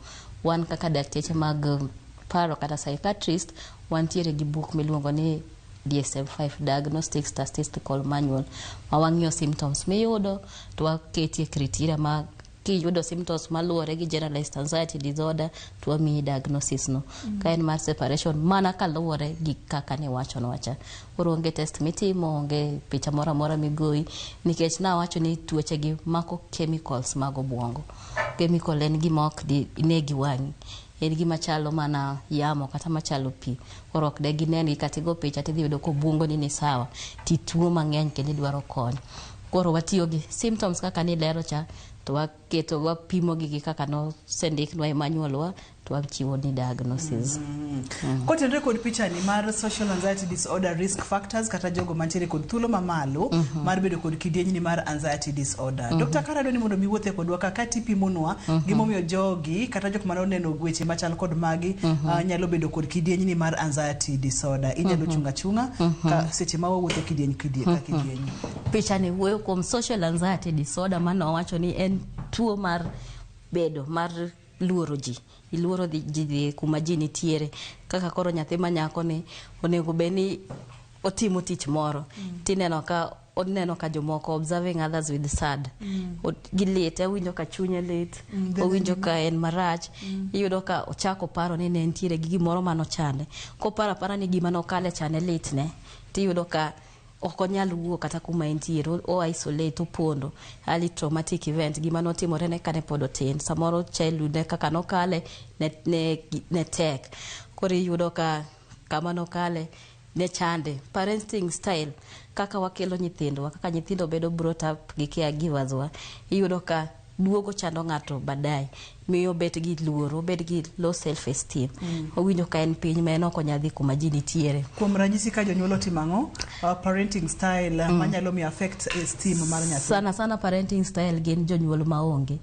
wan kaka dakteche mag paro kata psychiatrist, wantiere gi buk miluongo ni DSM-5 Diagnostic Statistical Manual ma wang'iyo symptoms miyudo to waketie criteria ma kiyudo symptoms maluwore gi generalized anxiety disorder to wamiyi diagnosis no. Ka en mar separation mana kaluwore gi kaka niwachonwa cha. Koro onge test mitimo, onge picha moro amora migoyi nikech nawacho ni tuoche gi mako chemicals mag obwongo. Chemical en gima ok ne gi wang'i. En gima chalo mana yamo kata machalo pi. Koro ok de ginen gi kata igo picha tidhi yudo ka obwongoni ni sawa tituo mang'eny kendo idwaro kony. Koro watiyo gi symptoms kaka nilero cha to waketo wapimo gi gi kaka nosendiknwa e manual wa to wachiwo ni diagnosis. Kotenore kod pichani mar social anxiety disorder risk factors kata jogo mantiere kod thuolo mamalo mar bedo kod kidienyni mar anxiety disorder. Dr. Caro adwa ni mondo mi iwuothe kodwa ka tipimonwa gimomiyo jogi kata jok mane oneno weche machal kod magi nyalo bedo kod kidienyni mar anxiety disorder. Inyalo chung' achung'a ka seche ma wawuotho kidieny ka kidieny. Pichani wuoyo kuom social anxiety disorder mano wacho ni en tuo mar bedo mar luoro ji. Iluoro ji dhi kuma ji nitiere. Kaka koro nyathi ma nyako ni onego bed ni otimo tich moro. Tineno ka oneno ka jomoko observing others with sad. Gi lit, owinjo ka chunye lit, owinjo ka en marach. Iyudo ka ochako paro ni ne nitiere gi gimoro manochande. Koparo apara ni gima nokale cha ne litne, tiyudo ka ok onyal wuok kata kuma entiere, o isolate, opondo. Early traumatic event, gima notimore ne kane pod otin. Samoro childhood ne kaka nokale ne tek. Koro iyudo ka kama nokale ne chande. Parenting style, kaka wakelo nyithindwa, kaka nyithindo bedo brought up gi caregivers wa, iyudo ka duogo chando ng'ato baadaye. Miyo obet gi luoro, obet gi low self esteem. Owinjo ka en piny ma en ok onyal dhi kuma ji nitiere. Kuom ranyisi ka jonyuol otimo ang'o? Parenting style manyalo miyo affect esteem mar nyathi. Sana sana parenting style gin jonyuol maonge.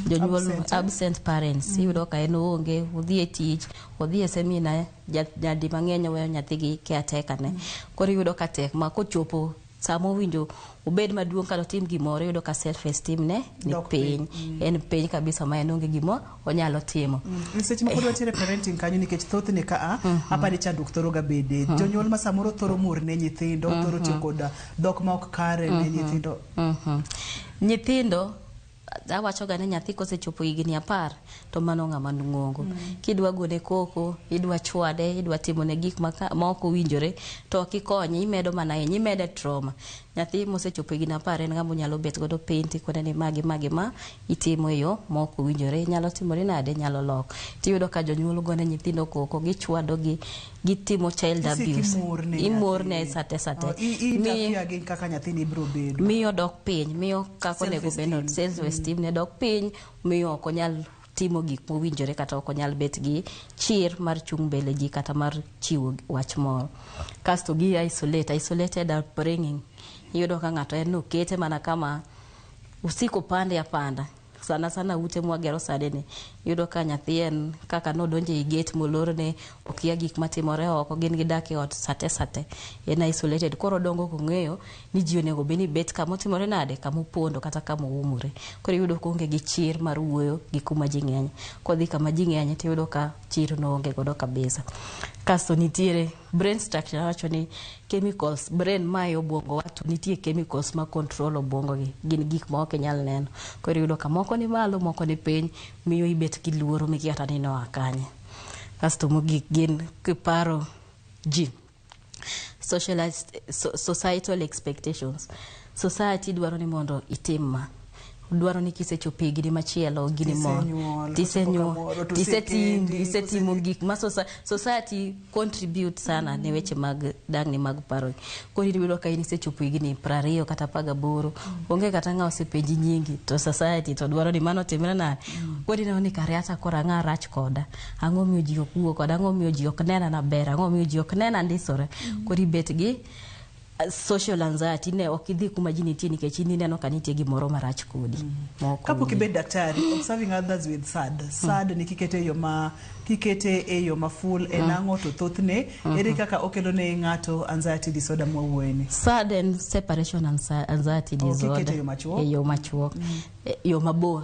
Jonyuol Absent, eh? absent parents. Iyudo ka en oonge, odhi e tich, odhi e seminar, nyadi mang'eny oweyo nyathi gi caretaker ne. Koro iyudo ka tek ma kochopo sama owinjo obed maduong' kata otim gimoro, iyudo ka self esteem ne ni Dok piny. piny. En piny kabisa ma en onge gima onyalo timo. Seche ma pod wantiere parenting kanyo nikech thothne ka a apani chandruok thoro ga bede. Jonyuol ma samoro thoro mor ne nyithindo, thoro tiyo kod dhok ma ok kare ne nyithindo. Nyithindo Awachoga ni nyathi kosechopo higni 10 to mano ng'ama ng'ongo. Kidwa gone koko, idwa chwade, idwa timone gik ma ok owinjore, to ok ikonye, imedo mana hinyo, imede trauma. Nyathi mosechopo higni 10 en ng'ama onyalo bet godo piny tikone ni ma gi ma gi ma itimo e yo ma ok owinjore, nyalo timore nade, nyalo loko. Tiyudo ka jonyuol gone nyithindo koko, gichwadogi, gitimo child abuse. Imorne sate sate. Interfere gi kaka nyathini biro bedo. Miyo dok piny, miyo kaka onego bed, self esteem ne dok piny, miyo ok onyal timo gik mowinjore kata ok onyal bet gi chir mar chung' mbele ji kata mar chiwo wach moro. Kasto gi isolate, isolated upbringing. Iyudo ka ng'ato en nokete mana kama usiko pande apanda. Sana sana ute mwagero sani ni, iyudo ka nyathi en kaka nodonjo ei gate molorne, okia gik matimore oko, gin gidak e ot sate sate, en isolated. Koro odongo kong'eyo ni ji onego bed ni bet kamotimore nade, kamopondo kata kamoumore. Koro iyudo koonge gi chir mar wuoyo gi kuma ji ng'enye. Kodhi kama ji ng'enye tiyudo ka chir no onge godo kabisa. Kasto nitiere brain structure, awacho ni chemicals, brain mae obwongo wa to nitie chemicals ma control obwongo gi, gin gik ma ok inyal neno. Koro iyudo ka moko ni malo, moko ni piny, miyo ibet gi luoro mikia kata ni noa kanye. Kasto mogik gin kiparo ji, societal expectations. Society dwaro ni mondo itim ma, dwaro ni kisechopo higni machielo gini moro, Tisenyuol, tisetindi, isetimo gik ma society contribute sana ne weche mag dang'ni mag paro. Koro iyudo ka in isechopo higni 20 kata 18, onge kata ng'a osepenji nyingi, to society to dwaro ni mano timre nade. Koro ineno ni kare hata koro ang'a rach koda, ang'o miyo ji ok wuo koda, ang'o miyo ji ok nena maber, ang'o miyo ji ok nena ndisore. Koro ibet gi social anxiety, ne ok idhi kuma ji nitie nikech in ineno ka nitie gimoro marach kodi. Kapok ibet daktari, observing others with sad. Sad ni kikete e yo ma kikete e yo ma full en ang'o to thothne ere kaka okelo ne ng'ato anxiety disorder mwawuoyeni? Sad en separation anxiety disorder. Kikete e yo machuok. E yo machuok. E yo mabor.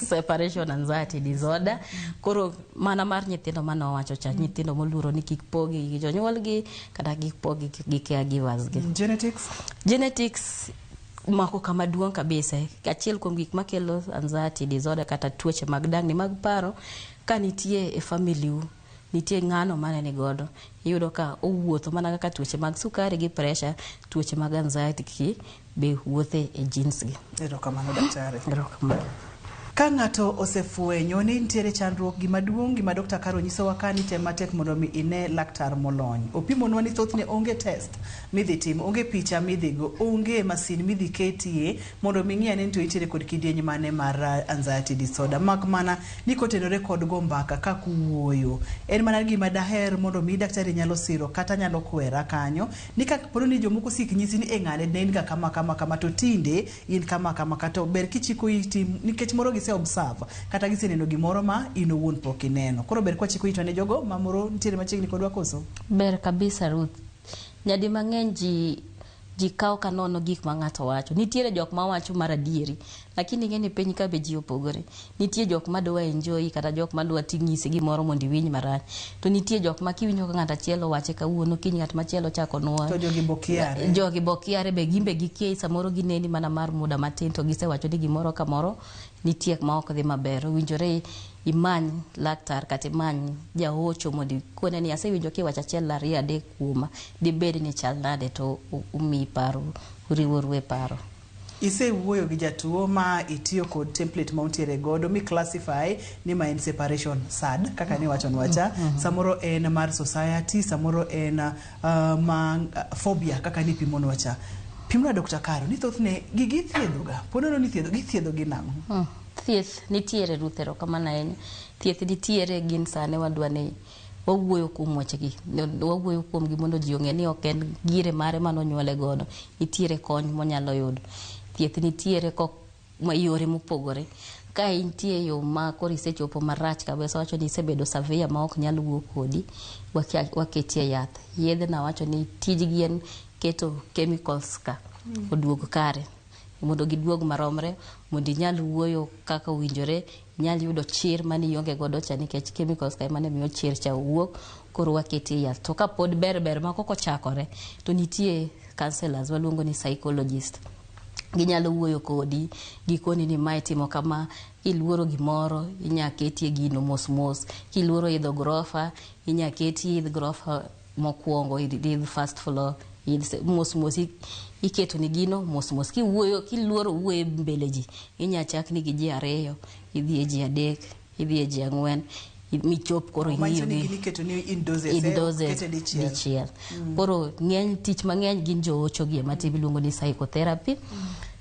Separation anxiety disorder. Koro mana mar nyithindo mane owacho cha, nyithindo moluoro ni kik pogi gi jonyuolgi kata kik pogi gi caregivers gi. Genetics? Genetics mako kama duong' kabisa. Achiel kuom gik makelo anxiety disorder kata tuoche mag dang'ni mag paro, ka nitie e family u, nitie ng'ano mane ni godo, iyudo ka owuotho mana kaka tuoche mag sukari gi pressure, tuoche mag anxiety ki be wuothe e genes gi. Erokamano daktari. Erokamano. Ka ng'ato osefwenyo ni nitiere chandruok, gima duong' gima Dr. Caro nyisowa ka ni tem matek mondo mi ine laktar molony. Opimonwa ni thothne onge test midhi tim, onge picha midhi go, onge masin midhi ketie mondo mi ng'i ane ni to intiere kod kidieny mane mar anxiety disorder. Mak mana ni kotenore kod go mbaka kaka uwuoyo. En mana gima daher mondo mi daktari nyalo siro kata nyalo kwera kanyo ni ka poni ni jomoko sik nyisi ni e ng'ane ne in ga kama kama kama to tinde in kama kama kata ber kichiko iti nikech moro gise observe kata giseneno gimoro ma in owuon pok ineno. Koro ber kwachiko itwa ne jogo ma moro nitiere machiegni kodwa koso? Ber kabisa Ruth. Nyadi mang'eny ji kawo ka nono gik ma ng'ato wacho. Nitiere jok ma wacho mar adieri, lakini ing'e ni piny ka be ji opogore. Nitie jok ma dwa enjoy kata jok ma dwa ting'isi gimoro mondo iwinj marach. To nitie jok ma kiwinjo ka ng'ato achiel owache kawuono, kiny ng'at machielo ochako nuoyo. To jogi bokiare. Jogi bokiare be gin be gikia samoro gineni mana mar muda matin to gisewacho ni gimoro kamoro nitie ma ok dhi maber. Owinjore imany laktar kata imany jahocho mondo ikone ni asewinjo kiwacho achiel ariyo adek kuoma, dibed ni chal nade to umiyi paro, uriworu e paro. Isewuoyo gi jatuo ma itiyo kod template ma untiere godo mi classify ni ma en separation sad kaka niwachonwa cha. Samoro en mar society, samoro en ma phobia kaka nipimonwa cha. Pimna Dr. Caro ni thothne gigi ithiedho ga, ponono ni ithiedho, githiedho gi nang'o? Thieth nitiere Ruth, erokamano ahinya. Thieth nitiere gin sani wadwa ni wawuoyo kuom wechegi, wawuoyo kuomgi mondo ji ong'e ni ok en gire mare manonyuole godo, nitiere kony monyalo yudo. Thieth nitiere yore mopogore. Ka intie yo ma koro isechopo marach kabisa, wacho ni isebedo severe ma ok nyal wuo kodi, waketie yath. Yedhe nawacho ni tijgi en keto chemicals ka oduog kare, mondo giduog maromre, mondo inyal wuoyo kaka owinjore, inyal yudo chir mane ionge godo cha nikech chemicals ka ema ne miyo chir cha owuok, koro waketie yath. To kapod ber ber ma kok ochakore, to nitie counselors waluongo ni psychologist. Ginyalo wuoyo kodi, gikoni ni mae timo kama, kiluoro gimoro, inya ketie gino mos mos. Kiluoro idho gorofa, inya keti idh gorofa mokwongo, idh first floor, idh mos mos iketo ni gino mos mos. Kiwuoyo, kiluoro wuoyo e mbele ji, inya chakni gi ji ariyo, idhi e ji adek, idhi e ji ang'wen, michop koro Manyiso ing'iyo ni gi gini iketo ni in doses, in eh, doses kete dichiel. dichiel. Koro ng'eny tich mang'eny gin joocho gi ema timo iluongo ni psychotherapy.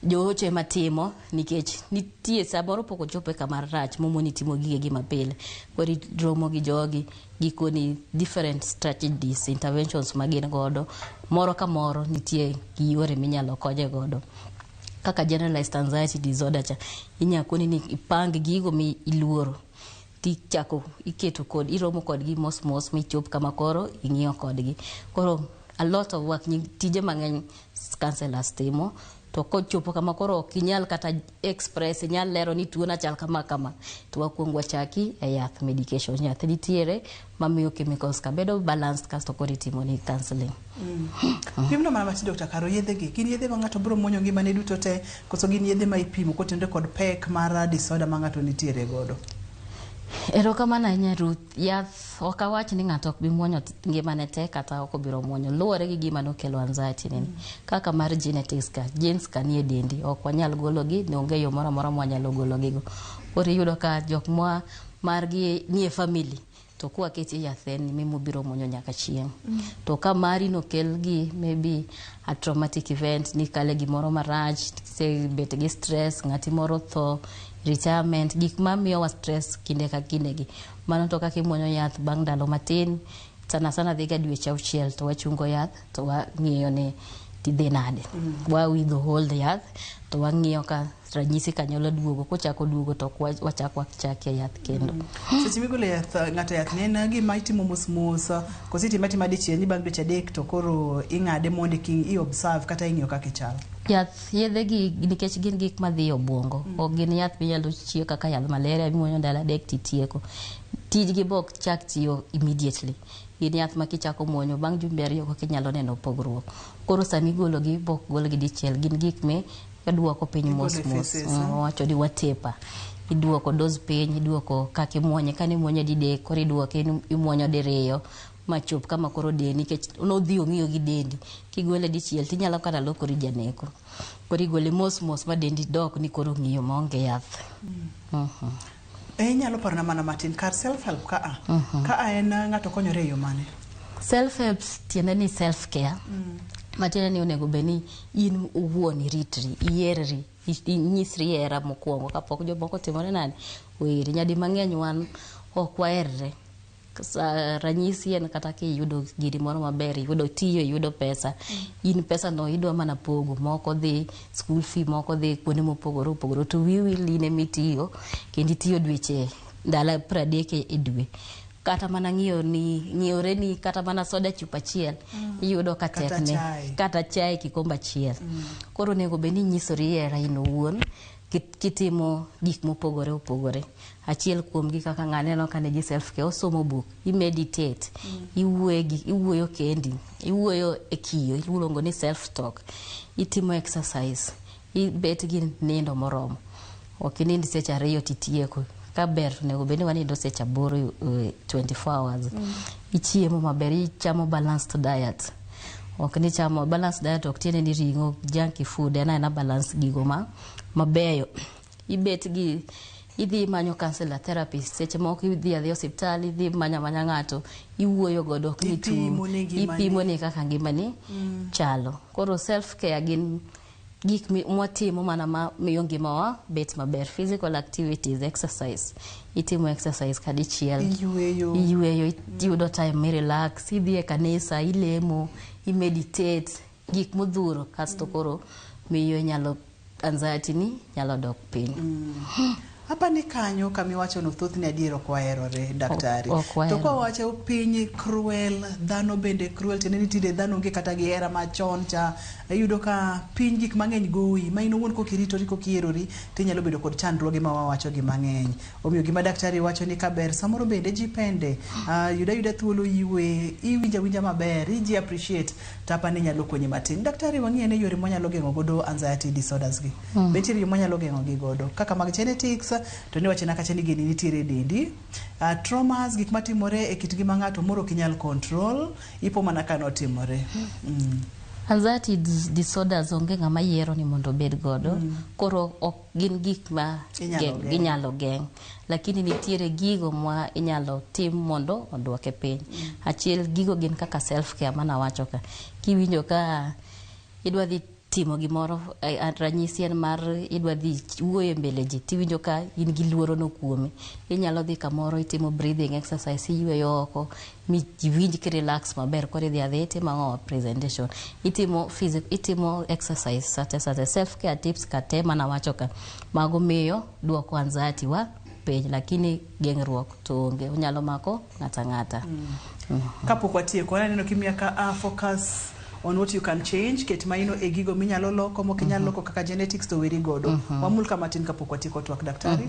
Joocho ema timo nikech nitie samoro pok ochopo e kama rach momoni timo gigegi mapile. Koro iromo gi jogi gikoni different strategies, interventions ma gin godo. Moro ka moro nitie gi yore minyalo konye godo. Kaka generalized anxiety disorder cha, inya koni ni ipang gigo mi iluoro tichako iketo kod iromo kodgi mos mos michop kama koro ing'iyo kodgi. Koro a lot of work, tije mang'eny counselors timo to kochopo kama koro ok inyal kata express inyal lero ni tuo na chal kama kama to wakuong wachaki e yath medication yath nitiere mamiyo chemicals ka bedo balanced kasto koro itimo ni counseling. Pimno mana matin Dr. Caro, yedhe gi gin yedhe ma ng'ato biro muonyo ngimane duto te koso gin yedhe ma ipimo kotenore kod pek mar disorder ma ng'ato nitiere godo? Erokamano ahinya Ruth. Yath ok awach ni ng'ato ok bi muonyo ngimane te kata ok obiro muonyo. Luwore gi gima nokelo anxiety ni. Kaka mar genetics ka, genes ka nie dendi, ok wanyal gologi, onge yo moro amora mwanyalo gologigo. Koro iyudo ka jok ma margi nie family to kwaketi e yath en mibiro muonyo nyaka chieng'. To ka mari nokel gi maybe a traumatic event ni kale gimoro marach, isebet gi stress, ng'ati moro tho, retirement, gik mamiyowa stress kinde ka kinde gi. Mano to kaka imuonyo yath bang' ndalo matin, sana sana dhi ga dweche auchiel to wachungo yath to wang'iyo ni tidhi nade. Wa withhold yath to wang'iyo ka ranyisi ka nyalo duogo, kochako duogo to ok wachak wachakie yath kendo. Seche migolo yath ng'ato yath ni en gima itimo mos mos koso itime atima dichiel ni bang' dweche adek to koro ing'ade mondo i observe kata ing'iyo kaka ichal? Yath yedhe gi nikech gin gik madhi e obwongo, ok gin yath minyalo chiyo kaka yadh malaria mimuonyo ndalo adek titieko. Tijgi be ok chak tiyo immediately. Gin yath ma kichako muonyo bang' jumbe ariyo koka inyalo neno pogruok. Koro sama igologi be ok golgi dichiel, gin gik mi iduoko piny mos Igolo e mos. phases, eh? Wawacho ni watepa. Iduoko dose piny, iduoko kaka imuonye. Kane imuonye didek, koro iduoke imuonyo diriyo machop kama koro dendi nikech nodhi ong'iyo gi dendi. Kigole dichiel tinyalo kata lokori janeko. Koro igole mos mos ma dendi dok ni koro ong'iyo maonge yath. Inyalo parona mana matin kar self help ka a ka a en ng'ato konyore e yo mane? Self help tiende ni self care. Matiende ni onego bed ni in owuon iritri, iyerri, inyisri hera mokwongo kapok jomoko otimore nade oheri. Nyadi mang'eny wan ok waherre. Ranyisi en kata kiyudo giri moro maber, iyudo tiyo, iyudo pesa, in pesa no idwa mana pogo, moko dhi school fee, moko dhi kuonde mopogore opogore, to wiyi wil in emitiyo kendo itiyo dweche ndalo 30 e dwe. Kata mana ng'iewo ni ng'iewre ni kata mana soda chupa achiel iyudo ka Kata tekne chai. kata chai kikombe achiel. Koro onego bed ni inyisori hera in owuon kitimo gik mopogore opogore. Achiel kuomgi kaka ng'aneno ka nigi self care, osomo buk, i meditate, iwuoyo gi iwuoyo kendi, iwuoyo e kiyo, iluongo ni self talk, itimo exercise, ibet gi nindo moromo. Ok inind seche ariyo titieko. Ka ber to onego bed ni wanindo seche 8 24 hours. Ichiemo maber, ichamo balanced diet. Ok ni chamo balanced diet ok tiende ni ring'o, junky food, en aena balance gigo ma mabeyo. Ibet gi idhi manyo counselor therapist seche moko idhi adhiya osiptal idhi manya manya ng'ato iwuoyo godo ok ni tu Ipimo ne ngimani. ipimo ne kaka ngimani chalo. Koro self care gin gik mwatimo mana ma miyo ngimawa bet maber. Physical activities, exercise. Itimo exercise kadichiel. Iyueyo. Iyueyo, iyudo time mi relax, idhi e kanisa, ilemo, i meditate, gik modhuro kasto koro miyo inyalo anxiety ni nyalo dok piny. Apa ni kanyo kama iwacho no thothne adier ok waherore daktari. Ok To waherore. kwa wacho piny cruel, dhano bende cruel, tiende ni tinde dhano onge kata gi hera machon cha. Iyudo ka piny gik mang'eny goyi, ma in owuon kokiritori kokiherori tinyalo bedo kod chandruoge ma wawacho gi mang'eny. Omiyo gima daktari wacho ni kaber samoro bende jipende, yuda yuda thuolo ywe, iwinjo awinja maber, iji appreciate to apa ni nyalo konyi matin. Daktari wang'i ane yore mwanyalo geng'o godo anxiety disorders gi. Be nitiere yo mwanyalo geng'o gi godo kaka mag genetics to niwacho na kacha ni gini nitiere e dendi. Traumas gik matimore e kit ngima ng'ato moro ok inyal control, ipo mana ka notimore. Anxiety disorders onge ng'ama yiero ni mondo obed godo. Koro ok gin gik ma Inyalo geng'. Inyalo geng'. Lakini nitiere gigo ma inyalo tim mondo oduoke piny. Achiel gigo gin kaka self care manawacho ka. Kiwinjo ka idwa dhi timo gimoro, ranyisi en mar idwa dhi wuoyo e mbele ji tiwinjo ka in gi luoro no kuomi. Inyalo dhi kamoro itimo breathing exercise, iyweyo oko mi iwinj ki relax maber koro idhi adhiya itimo ang'o presentation. Itimo physic, itimo exercise sate sate self care tips ka te manawacho ka. Mago miyo duoko anxiety wa piny lakini geng'ruok to onge onyalo mako ng'ata ng'ata. Kapok watieko, aneno kimiya ka focus on what you can change, ket maino e gigo minyalo loko, mok inyal loko kaka genetics to weri godo. Wamul ka matin kapok watieko twak daktari.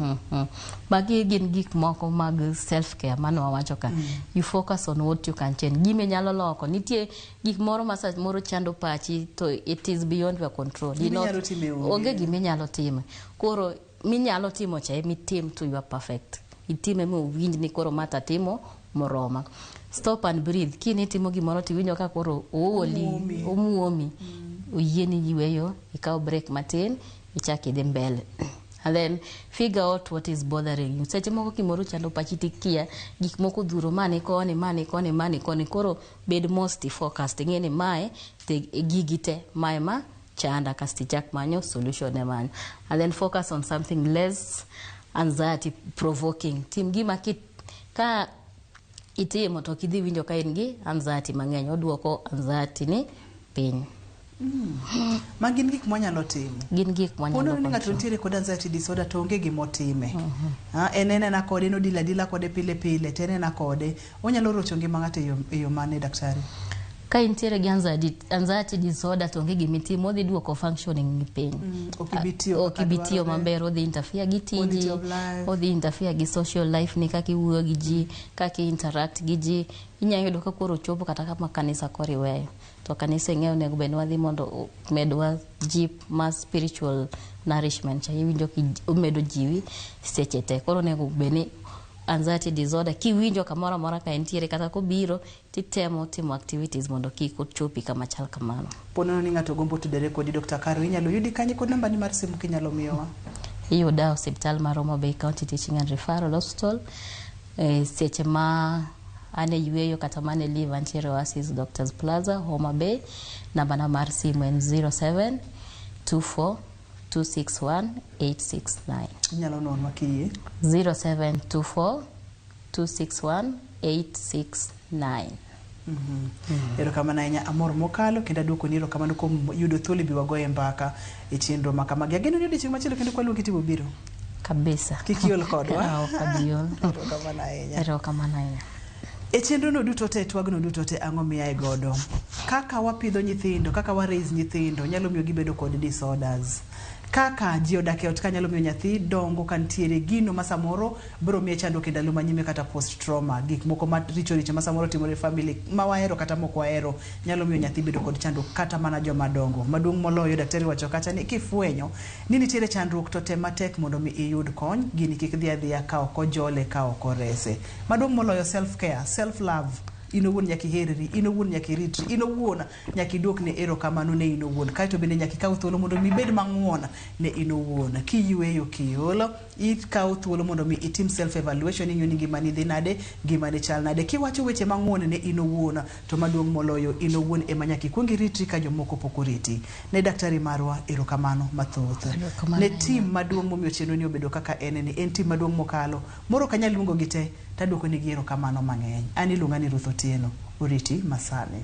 Magi gin gik moko mag self care mane wawacho ka. You focus on what you can change. Gima inyalo loko. Nitie gik moro ma samoro chando pachi to it is beyond your control. Gima inyalo timo e onge. Onge gima inyalo timo. Koro minyalo timo cha emitim to you are perfect. Itime mowinj ni koro ma tatimo moroma. Stop and breathe. Kini itimo gimoro tiwinjo ka koro ooli, Omuomi. omuomi. Oyieni yweyo, ikaw break matin, ichak idhi mbele. And then figure out what is bothering you. Seche moko gimoro chando pachi tikia, gik moko odhuro ma ni koni, ma ni koni, ma ni koni. Koro bed most focused. Ing'e ni mae, te gigi te, mae ma chanda kasto ichak manyo solution ne mano. And then focus on something less anxiety provoking. Tim gima ki, ka itimo to ok idhi winjo ka in gi anxiety mang'eny. Oduoko anxiety ni piny. Ma gin gik mwanyalo timo. Gin gik mwanyalo Ponono ni ng'ato control. nitiere kod anxiety disorder to onge gimotime. En enena kode, nodila adila kode pile pile, to en ena kode. Onyalo rocho ngima ng'ato e yo mane daktari? Ka intiere gi anxiety disorder to onge gimitimo, odhi duoko functioning ni piny. Ok ibi tiyo Ok kaka ibi tiyo dwarore. maber, odhi interfere gi tiji, Quality of life. odhi interfere gi social life ni kaka iwuoyo gi ji, kaka i interact gi ji. Inyalo yudo ka koro ochopo kata kama kanisa koro iweyo. To kanisa ing'eyo onego bed ni wadhi mondo omedwa jip mar spiritual nourishment cha iwinjo ki omedo jiwi seche te. Koro onego bed ni anxiety disorder kiwinjo kamoro amora ka entiere kata kobiro titemo timo activities mondo kik ochopi kama chal kamano. Ponono ni ng'ato gombo tudore kodi Dr. Caro, inyalo yudi kanye kod nambani mar simu kinyalo miyowa? Iyuda e osiptal mar Homa Bay County Teaching and Referral Hospital. Seche ma an e yweyo kata mana e leave antiere Oasis Doctors Plaza, Homa Bay. Nambana mar simu en 07 24 261 869. Inyalo nonwa kiyie. 0724 261 869. Erokamano ahinya amor mokalo kendo aduoko ni erokamano kuom yudo thuolo bi wagoye mbaka e chenro ma kamagi. Ageno ni odiochieng' machielo kendo kwaluongi tibiro biro. Kabisa. Kik iol kodwa. Ah, ok abi ol. Erokamano ahinya. Erokamano ahinya. E chenro no duto te, twagno duto te, ang'o miaye godo? Kaka wapidho nyithindo, kaka wa raise nyithindo nyalo miyo gibedo kod disorders. Kaka ji odak e ot ka nyalo miyo nyathi dongo ka nitiere gino ma samoro biro miye chandruok e ndalo manyime kata post trauma. Gik moko maricho richo ma samoro timore e family ma wahero kata mok wahero nyalo miyo nyathi bedo kod chandruok kata mana joma dongo. Maduong' moloyo daktari wacho kacha ni kifwenyo ni nitiere chandruok to tem matek mondo mi iyud kony, gini kik dhi adhiya ka ok ojole ka ok orese. Maduong' moloyo self care, self love. In owuon nyaka iherri, in owuon nyaka iritri, in owuon nyaka iduokne erokamano ne in owuon. Kaeto bende nyaka ikaw thuolo mondo mi ibed mang'won ne in owuon. Kiyweyo kiol, ikawo thuolo mondo mi itim self evaluation ing'iyo ni ngimani dhi nade, ngimani chal nade. Kiwacho weche mang'won ne in owuon, to maduong' moloyo in owuon ema nyaka ikuong iritri ka jomoko pok oriti. Ne daktari marwa erokamano mathoth. Erokamano Ne ahinya. team maduong' momiyo chenro ni obedo kaka en ni, en team maduong' mokalo. Moro ok anyal luongo gi te, taduoko negi erokamano mang'eny. An iluonga ni Ruth Otieno. Oriti masani.